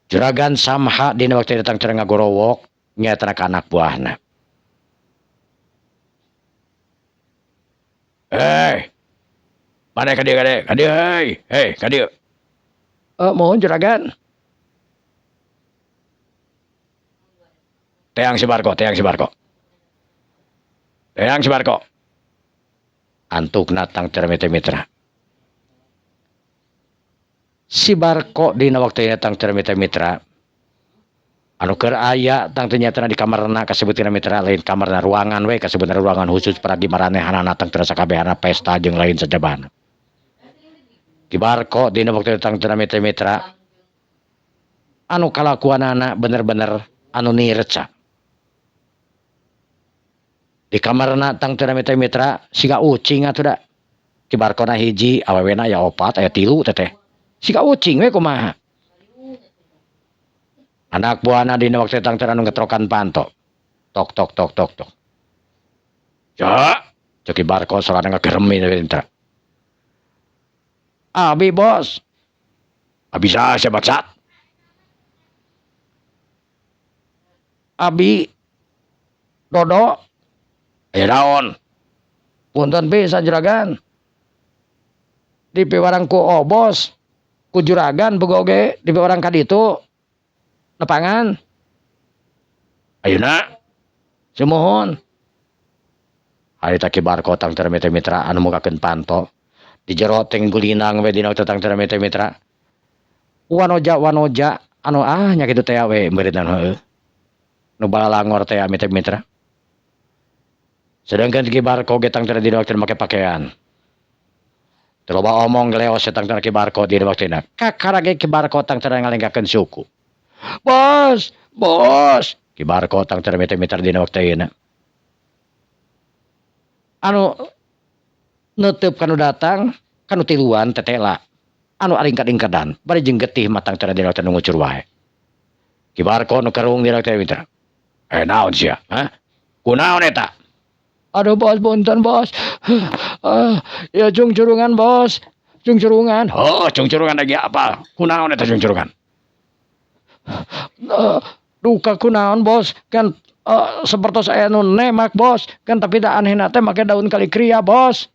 Juragan Samha dina waktu datang teh ngagorowok nyaeta ka anak buahna. Hei, mana ka dieu ka dieu? Ka dieu hei, hei ka dieu. Mohon juragan. Teang si Barko, teang si Barko. Teang si Barko. Antukna tang cermete mitra. Si Barko dina waktu datang cermete mitra. Anu keur aya tang teh nyatana di kamarna kasebutkeun mitra lain kamarna ruangan we kasebutna ruangan khusus paragi maranehanana tang teh sakabehana pesta jeung lain sajabana. Ki Barko dina waktu datang cermete mitra. Anu kalakuanana bener-bener anu nireca. Di kamarna tang teh mitra mitra siga ucing atuh da. Ki Barkona hiji awewena aya opat aya tilu teteh. Siga ucing we kumaha. Anak buahna dina waktu tang teh anu ngetrokan panto. Tok tok tok tok tok. Ya, cek Ki Barko sorana ngageremi mitra. Abi bos. Abi saha sia bangsat? Abi Dodo. Aya naon? Punten pisan juragan. Dipiwarang ku obos, ku juragan boga oge dipiwarang ka ditu. Nepangan. Ayeuna sumuhun. Harita Ki Barko tangtara mitra mitra anu mukakeun panto di jero teh gulinang we dina teh tangtara mitra mitra wanoja wanoja anu ah nya kitu teh we meureunna heueuh nu balalangor teh mitra mitra. Sedangkan Ki Barko ge tangtara dina waktu make pakaian teu loba omong geleos tangtara Ki Barko dina waktuna kakara ge Ki Barko tangtara ngalenggakeun suku. Bos, bos, Ki Barko tangtara mitra mitra dina waktu ayeuna anu neuteub kanu datang kanu tiluan tetela anu aringkad-ingkadan bari jeung getih matang tara dina waktu nu ngucur wae. Ki Barko nu kerung dina waktu mitra. Naon sia? Hah? Kunaon eta? Aduh bos, punten bos. Ya cungcurungan bos. Cungcurungan. Oh, cungcurungan lagi apa? Kunaon eta cungcurungan? Duka kunaon bos? Kan seperti saya nu nemak bos, kan tapi da anehna teh make daun kalikria bos.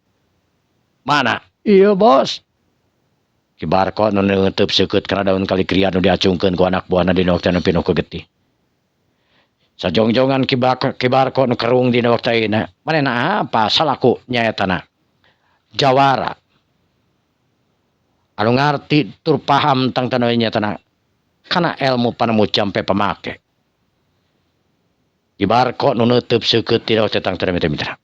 Mana? Iya bos. Ki Barko nu neunteup seukeut kana daun kalikria nu diacungkeun ku anak buahna dina waktu nu pinuh ku getih. Sajongjongan Ki Barko nu kerung dina waktu ayeuna. Manehna apa salaku nyaetana? Jawara. Anu ngarti tur paham tangtana nyaetana kana ilmu panemu jampe pamake. Ki Barko nu neunteup seukeut dina waktu tangtana mitra-mitra.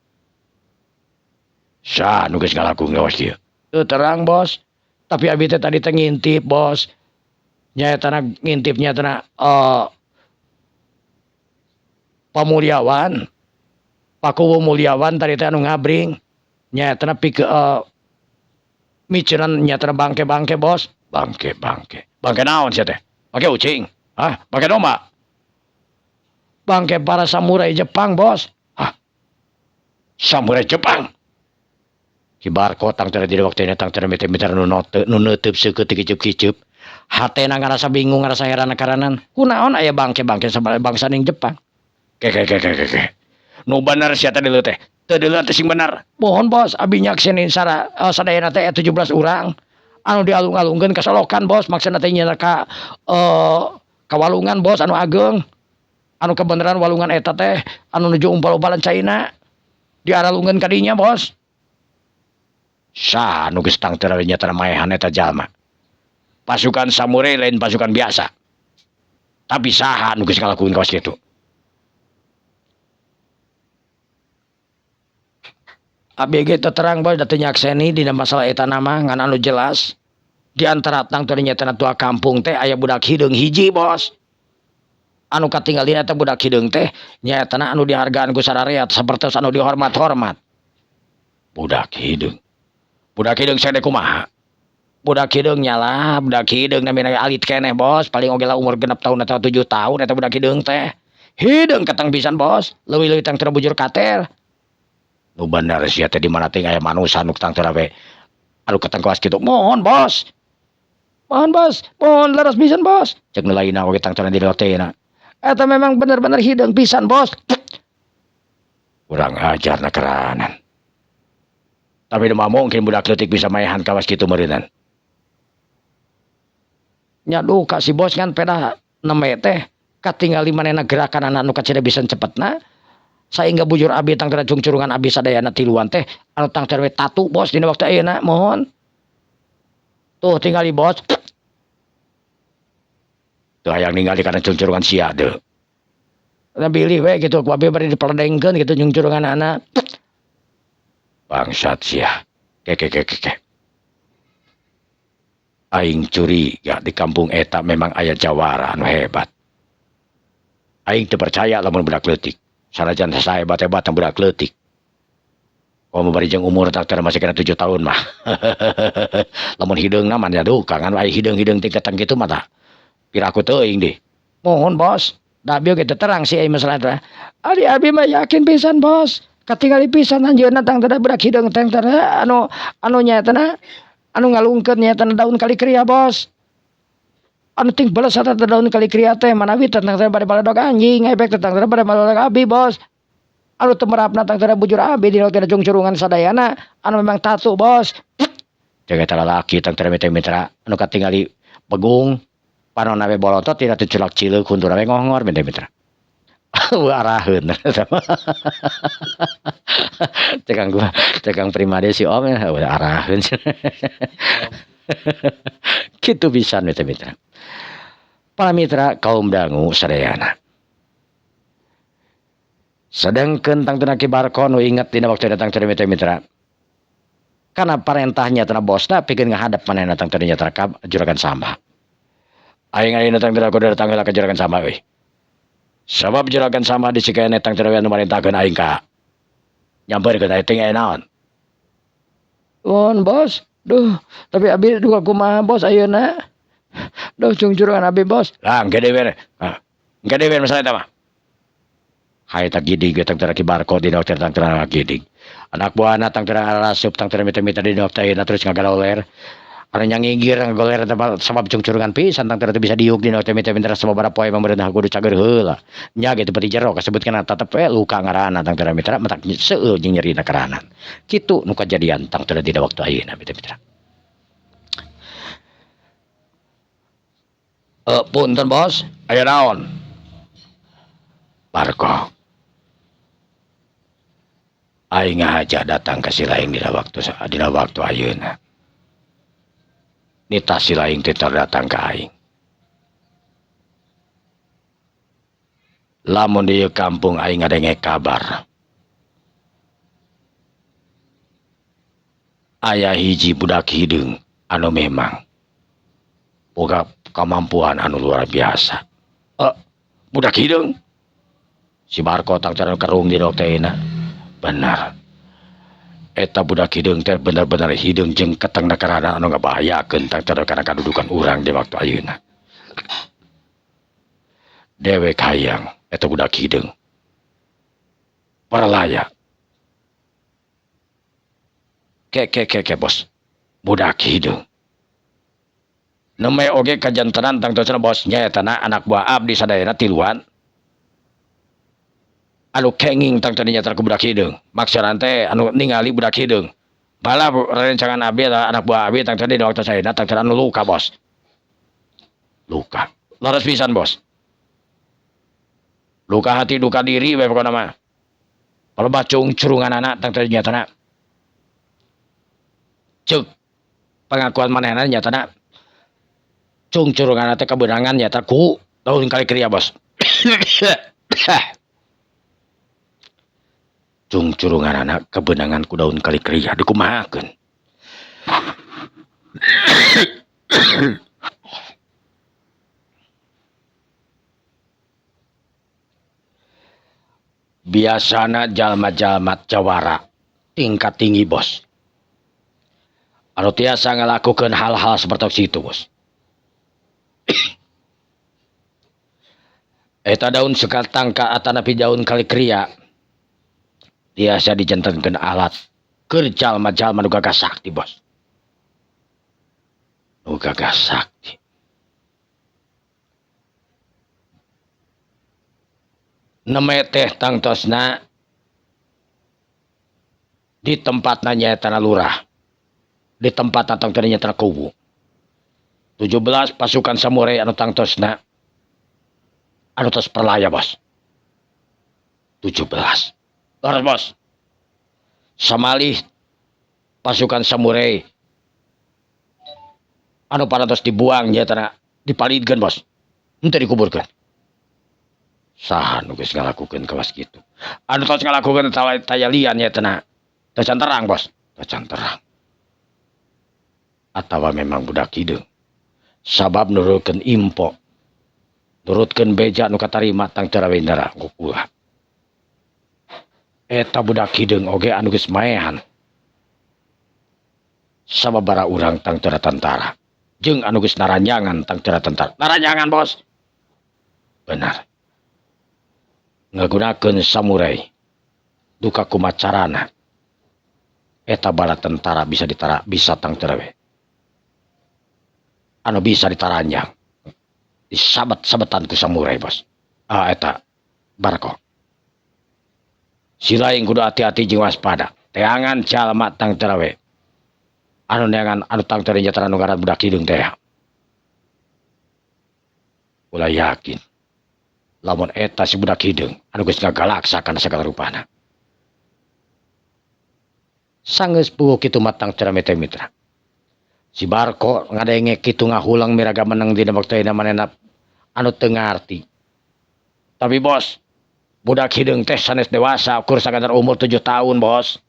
Sa nu geus ngalakukeun kawas dieu. Teu terang bos, tapi abi teh tadi teh ngintip bos. Nyaetana ngintip nyaetana Pamuliawan. Pakuwu Mulyawan tadi teh anu ngabring. Nyaetana pikeun miceunan nyaetana bangke-bangke bos. Bangke-bangke. Bangke naon sia teh? Bangke ucing? Hah? Bangke domba? Bangke para samurai Jepang bos. Hah? Samurai Jepang? Ki Barko tangtara dina waktu ini tangtara mitra-mitra nu neunteup seukeut teu kiceup-kiceup. Hatena ngarasa bingung ngarasa heran karanan. Kunaon aya bangke-bangke bangsa ning Jepang? Ke ke ke ke ke. Nu bener sia teh deuleu teh. Teu deuleu teh sing bener. Mohon bos, abi nyakseni sara sadayana teh 17 urang anu dialung-alungkeun ka solokan bos, maksudna teh nyeuna ka walungan bos anu ageung. Anu kebenaran walungan eta teh anu nuju umpal-umpalan caina diaralungkeun ka dinya bos. Saha nu geus tangtara nyatana maehan eta jalma? Pasukan samurai lain pasukan biasa. Tapi saha nu geus ngalakukeun kawas kitu? Abi ge teu terang bos da teu nyakseni dina masalah eta nama ngan anu jelas di antara tangtara nyatana tua kampung teh aya budak hideung hiji bos. Anu katinggalina eta budak hideung teh nyaetana anu dihargaan ku sarareat sapertos anu dihormat-hormat. Budak hideung. Budak hideung sede kumaha? Budak hideung nyala, budak hideung namina alit keneh bos, paling oge lah umur 6 tahun atau 7 tahun eta budak hideung teh. Hideung ketang pisan bos, leuwih-leuwih tang teu bujur kater. Nu bener sia teh di mana teh aya manusa nu tang teu we anu ketang kawas kitu. Mohon bos. Mohon bos, mohon leres pisan bos. Cek nu lainna oge tang teu di lotena. Eta memang bener-bener hideung pisan bos. Kurang ajar na keranan. Tapi nu mah mungkin budak leutik bisa maehan kawas kitu meureunnan. Nya duka si bos kan pedah neme teh katingali manehna gerakan anak nu kacida bisa cepetna saengga bujur abi tangtara cungcurungan abi sadayana tiluan teh anu tangtara we tatu bos dina waktu ayeuna mohon. Tuh tingali bos. Tuh hayang ningali kana cungcurungan sia deui. Nah bilih we kitu ku abi bari dipeledengkeun kitu cungcurungan anak. Bangsat sia. Ke ke ke ke. Aing curiga di kampung eta memang aya jawara anu hebat. Aing teu percaya lamun budak leutik. Sanajan sahebat-hebat budak leutik. Komo bari jeung umur teh masih kena 7 tahun mah. Lamun hideungna mah nya duka ngan aya hideung-hideung tingkatan kitu mah tah. Piraku teuing deh. Mohon bos, da abi oge teu terang sih masalah teh. Ari abi mah yakin pisan bos. Katingali pisan anjeunna tang teh budak hideung teh anu anu nyaetana anu ngalungkeun nyaetana daun kalikria bos. Anu ting beles eta teh daun kalikria teh manawi teh tang teh bade baledog anjing ebek teh tang teh bade baledog abi bos. Anu temerapna tang teh bujur abi dina teh cungcurungan sadayana anu memang tatu bos. Jaga eta lalaki tang teh mitra anu katingali begung panonna we bolotot tina teh culak cileuk hundurna we ngongor mitra. Araheun. Cekang gua, cekang Primade si Om ya, araheun. Kitu pisan mitra-mitra. Para mitra kaum dangu sadayana. Sedangkeun tangtuna Ki Barko nu inget dina waktu datang teh mitra-mitra. Karena parentahnya cenah bosna pikeun ngahadap manehna tangtuna nya ka juragan Samba. Aing ayeuna tangtuna kudu datang heula ka juragan Samba euy. Sabab juragan Samba disikaene tangtuna anu marintahkeun aing ka nyamperkeun aing teh aya naon. Nuhun bos, duh tapi abi duka kumaha bos ayeuna. Duh cungcurungan abi bos. Lah engke deui we. Engke deui we masalah eta mah. Harita gidig we tangtuna Ki Barko dina waktu tangtuna gidig. Anak buahna tangtuna arasup tangtuna mita-mita dina waktu ayeuna terus ngagaloler. Anu nyangigir ngagoler eta mah sabab cungcurungan pisan tangtuna teu bisa diuk dina waktu mita-mita sababaraha poe pamarentah kudu cager heula. Nya geus peti jero kasebutkeun tetep we luka ngaranna tangtuna mitra matak seueul jeung nyerina karanan. Kitu nu kajadian tangtuna dina waktu ayeuna mitra-mitra. Punten bos, aya naon? Barko. Aing ngahaja datang ka si laing dina waktu ayeuna. Nita si laing teh datang ka aing. Lamun di ieu kampung aing ngadenge kabar. Aya hiji budak hideung anu memang boga kemampuan anu luar biasa. Budak hideung? Si Barko tangtuna kerung di waktu ayeuna. Benar. Eta budak hideung teh bener-bener hideung jeung ketengna karana anu ngabahayakeun tangtuna kana kadudukan urang di waktu ayeuna. Dewek hayang eta budak hideung. Paralaya. Ke ke ke ke bos. Budak hideung. Nembe oge kajantenan tangtuna bos nya eta na anak buah abdi sadayana tiluan. Anu kenging tangtuna nya ku budak hideung. Maksudna teh anu ningali budak hideung. Bala rerencangan abdi anak buah abdi tangtuna dina waktu saena tangtuna anu luka bos. Luka. Leres pisan bos. Luka hati duka diri we pokona mah. Palebah cungcurungan anak tangtuna nyatana. Ceuk pengakuan manehna nyatana cungcurungan teh kebenangan nyata ku daun kali kriya bos. Cungcurungan anak kebenangan ku daun kali kriya dikumahakeun. Biasana jalma-jalma jawara tingkat tinggi bos. Anu tiasa ngalakukeun hal-hal seperti itu bos. Eta daun sekatangka atanapi daun kali kriya tiasa dijantenkeun alat keur jalma-jalma nu gagah sakti bos. Nu gagah sakti. Neme teh tangtosna di tempatna nyaeta lurah. Di tempat tangtosna nyaeta kubu. 17 pasukan samurai anu tangtosna anu tos perlaya bos. 17. Leres bos. Samalih pasukan samurai anu parantos dibuang nyaeta dipalidkeun bos. Henteu dikuburkeun. Saha nu geus ngalakukeun kawas kitu? Anu tos ngalakukeun tayalian nyaeta tacan terang bos. Tacan terang. Atawa memang budak hideung. Sabab nurutkeun info, nurutkeun beja nu katarima tangtara wendara kukula. Eta budak hideung oge anu geus maehan. Sababara urang tangtara tantara jeung anu geus naranjangan tangtara tantara. Naranjangan bos. Benar. Ngagunakeun samurai duka kumacarana. Eta bala tentara bisa ditara bisa tangtara we. Anu bisa ditaranjang disabat-sabetan ku samurai bos. Eta Barko. Si lain kudu hati-hati jeung waspada. Teangan jalma tangtara we. Anu neangan anu tangtara nyatana nu ngaran budak hideung teh. Ulah yakin. Lamun eta si budak hideung anu geus ngagalaksa kana sagala rupana. Sanggeus puguh kitu mah tangtera mitra mitra. Si Barko ngadenge kitu ngahulang miraga meneng dina waktu ayeuna manehna anu teu ngarti. Tapi bos, budak hideung teh sanes dewasa ukur sakadar umur 7 tahun bos.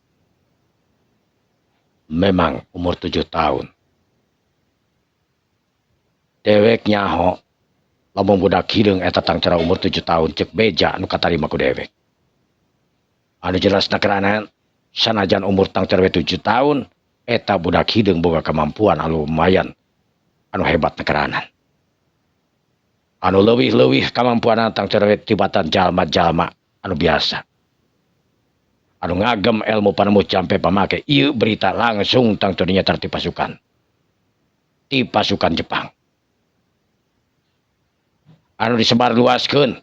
Memang umur 7 tahun. Dewek nyaho lamun budak hideung eta tangtera umur 7 tahun cek beja anu katarima ku dewek. Anu jelas nakerana sanajan umur tangtera 7 tahun eta budak hideung boga kemampuan anu lumayan anu hebat nakeranan. Anu leuwih-leuwih kemampuan tangtera tibatan jalma-jalma anu biasa. Anu ngagem ilmu panemu jampe pamake ieu berita langsung tangtera nyatar ti pasukan. Ti pasukan Jepang. Anu disebar luaskeun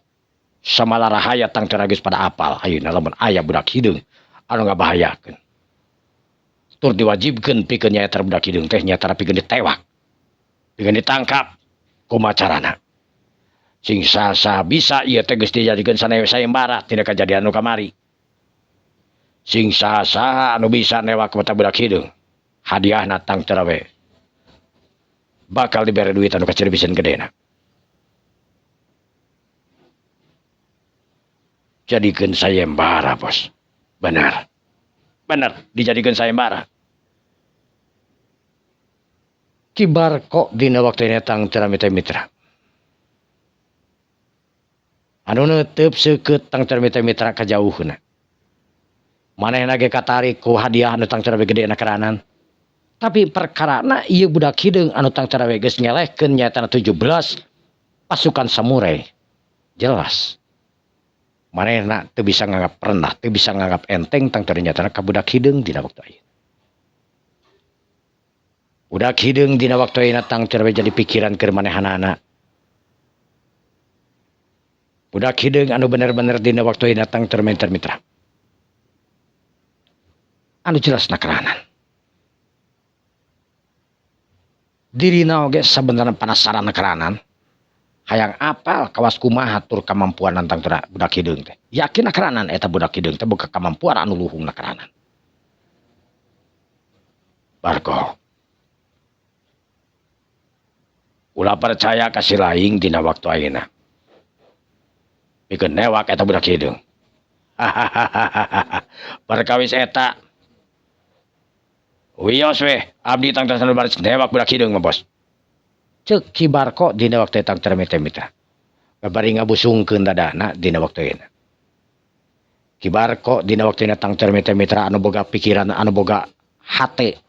samalarahaya tangtera geus pada apal ayeuna lamun aya budak hideung anu ngabahayakeun. Tur diwajibkeun pikeun nyaeta budak hideung teh nyaeta pikeun ditewak. Pikeun ditangkap kumaha carana. Sing sasa bisa ieu teh geus dijadikeun sayembara tina kajadian nu kamari. Sing sasa anu bisa newak mata budak hideung hadiahna tangtera we bakal dibere duit anu kaciri pisan gedena. Jadikeun sayembara bos. Benar. Benar dijadikeun sayembara. Ki Barko dina waktu ini tangtera mitra mitra. Anu neuteup seukeut tangtera mitra mitra kajauhna. Manehna ge katarik ku hadiah anu tangtera we gede na keranan. Tapi perkarana ieu budak hideung anu tangtera we geus ngelehkeun nyaetana 17 pasukan samurai. Jelas. Manehna teu bisa nganggap rendah, teu bisa nganggap enteng tangtera nyaetana ka budak hideung dina waktu ayeuna. Budak hideung dina waktu ayeuna tangtera we jadi pikiran keur manehanana. Budak hideung anu bener-bener dina waktu ayeuna tangtera mitra mitra. Anu jelas nakeranan. Dirina oge sabenerna penasaran nakeranan. Hayang apal kawas kumaha tur kamampuan tangtera budak hideung teh. Yakin nakeranan eta budak hideung teh boga kamampuan anu luhung nakeranan. Barko. Ulah percaya ka si laing dina waktu ayeuna. Pikeun newak eta budak hideung. Perkawis eta. Wios weh, abdi tangtera sanu baris newak budak hideung mah bos. Ceuk Ki Barko dina waktu tangtera mitra mitra. Babari ngabusungkeun dadana dina waktu ayeuna. Ki Barko dina waktu ayeuna tangtera mitra mitra anu boga pikiran anu boga hate.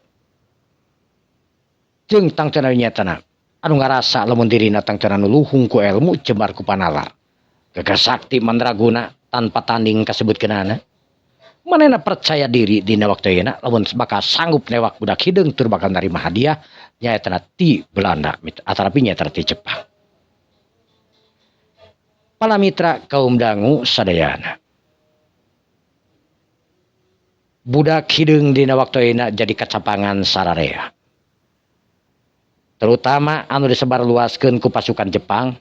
Jeung tangtera nyatana anu ngarasa lamun dirina tangtera nu luhung ku ilmu jembar ku panalar. Gagah sakti mandraguna tanpa tanding kasebutkeunana. Manehna percaya diri dina waktu ayeuna lamun bakal sanggup newak budak hideung tur bakal narima hadiah nyaetana ti Belanda atarapi nyaetana ti Jepang. Para mitra kaum dangu sadayana. Budak hideung dina waktu ayeuna jadi kacapangan sararea. Terutama anu disebarluaskeun ku pasukan Jepang.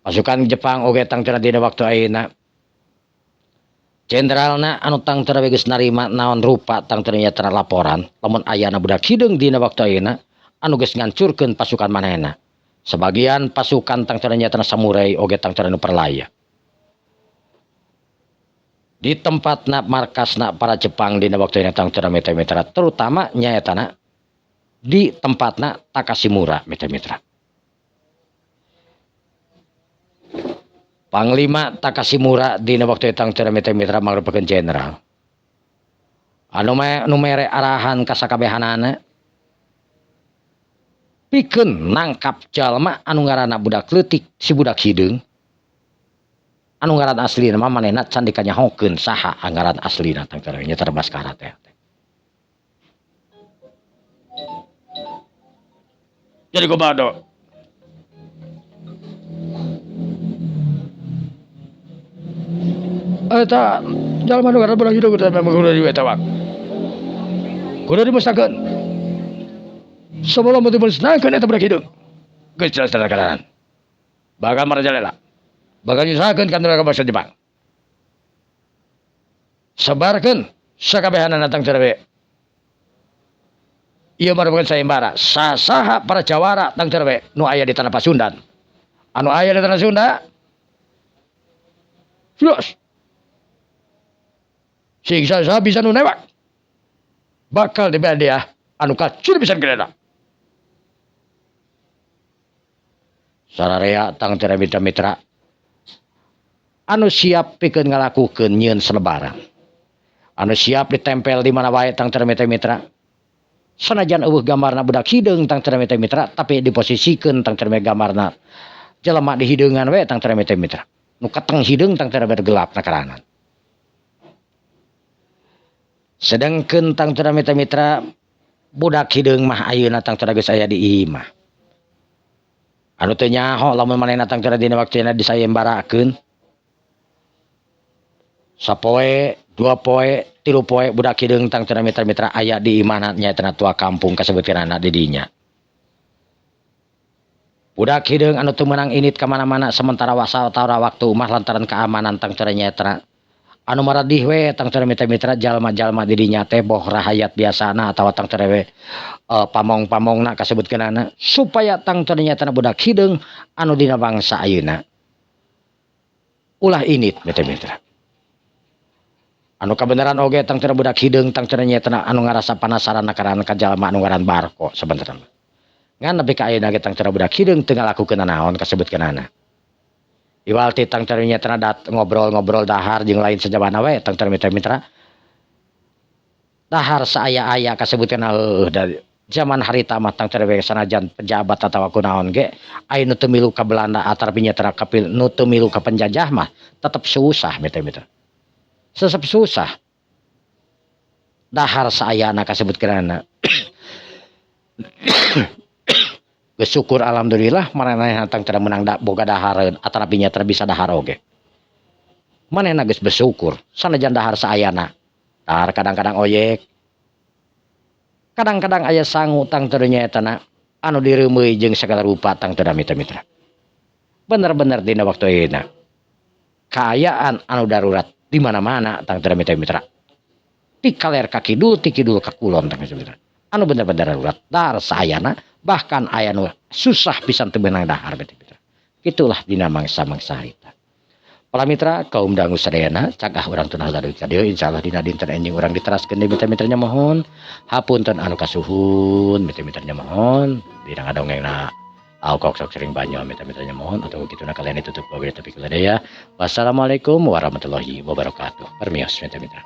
Pasukan Jepang oge tangtera dina waktu ayeuna. Jenderalna anu tangtera we geus narima naon rupa tangtera nyatana laporan lamun ayana budak hideung dina waktu ayeuna anu geus ngancurkeun pasukan manehna. Sebagian pasukan tangtera nyatana samurai oge tangtera nu perlaya. Di tempatna markasna para Jepang dina waktu ayeuna tangtera mitra-mitra terutama nyaetana di tempatna Takashimura mitra-mitra. Panglima Takashimura dina waktu tangtera mitra-mitra mangrupakeun jenderal. Anu mere arahan ka sakabehanana pikeun nangkap jalma anu ngaranna budak leutik si budak hideung. Anu ngaran aslina mah manehna can dikanyahokeun saha ngaran aslina tangtera nya terbaskara teh. Jadi komando. Eta jalma nu ngaran budak hideung teh memang kudu ditewak. Kudu dimusnahkeun. Sebelum dimusnahkeun eta budak hideung. Geus jelas tanda kanan. Bakal marajalela. Bakal nyusahkeun ka bangsa Jepang. Sebarkeun sakabehanana tang terawe. Ieu merupakan sayembara sasaha para jawara tang terawe nu aya di tanah Pasundan. Anu aya di tanah Sunda. Jelas. Sing sasaha bisa nu newak. Bakal diberi dia anu kacir pisan gedena. Sararea tang tera mitra-mitra anu siap pikeun ngalakukeun nyieun selebaran. Anu siap ditempel di mana wae tang tera mitra-mitra. Sanajan eueuh gambarna budak hideung tang tera mitra-mitra tapi diposisikeun tang tera gambarna jelema di hideungan we tang tera mitra-mitra. Nu keteng hideung tang tera gelap na karanan. Sedangkeun tang tera mitra-mitra budak hideung mah ayeuna tang tera geus aya di imah. Anu teu nyaho lamun manehna tang tera dina waktuna disayembarakeun. Sapoe, dua poe, tilu poe budak hideung tang tera mitra-mitra aya di imahna nyaeta tua kampung kasebutkeunana di dinya. Budak hideung anu teu meunang init ka mana-mana sementara wasatara waktu mah lantaran keamanan tang tera nyaeta. Anu maradih we tang tera mitra-mitra jalma-jalma di dinya teh boh rahayat biasana atawa tang tera we pamong-pamongna kasebutkeunana supaya tang tera nyaeta budak hideung anu dina bangsa ayeuna ulah init mitra-mitra. Anu kabeneran oge tang tera budak hideung tang tera nyaeta anu ngarasa panasaran karan ka jalma anu ngaran Barko sabenerna. Ngan nepi ka ayeuna ge tang tera budak hideung teu ngalakukeun naon kasebutkeunana. Iwal ti tang tera nyaeta dat ngobrol-ngobrol dahar jeung lain sajabana we tang tera mitra-mitra. Dahar saaya-aya kasebutkeunana heueuh da zaman harita mah tang tera we sanajan pejabat atawa kunaon ge aya nu teu milu ka Belanda atarapi nyaeta kapil nu teu milu ka penjajah mah tetep susah mitra-mitra. Sesep susah. Dahar saayana kasebutkeunana. Bersyukur alhamdulillah maranehna tang teu meunang boga dahareun atanapi nya teu bisa dahar oge. Manehna geus bersyukur sanajan dahar saayana. Dahar kadang-kadang oyek. Kadang-kadang aya sangu tang teu nyaetana anu direumeuy jeung sagala rupa tang teu mitra-mitra. Bener-bener dina waktu ayeuna. Kaayaan anu darurat di mana-mana tang teu mitra-mitra. Ti kaler ka kidul, ti kidul ka kulon tang teu mitra. Anu bener-bener darurat dahar saayana bahkan aya nu susah pisan teu meunang dahar mitra-mitra. Itulah dina mangsa-mangsa harita. Para mitra kaum dangu sadayana cagah urang tunah lalu ka dieu insyaallah dina dinten enjing urang diteraskeun deui mitra-mitranya mohon hapunten anu kasuhun mitra-mitranya mohon dina ngadongengna au kok sok sering banyak mitra-mitranya mohon atau kituna kalian ditutup wabillahi taufiq wal hidayah. Wassalamualaikum warahmatullahi wabarakatuh. Permios mitra-mitra.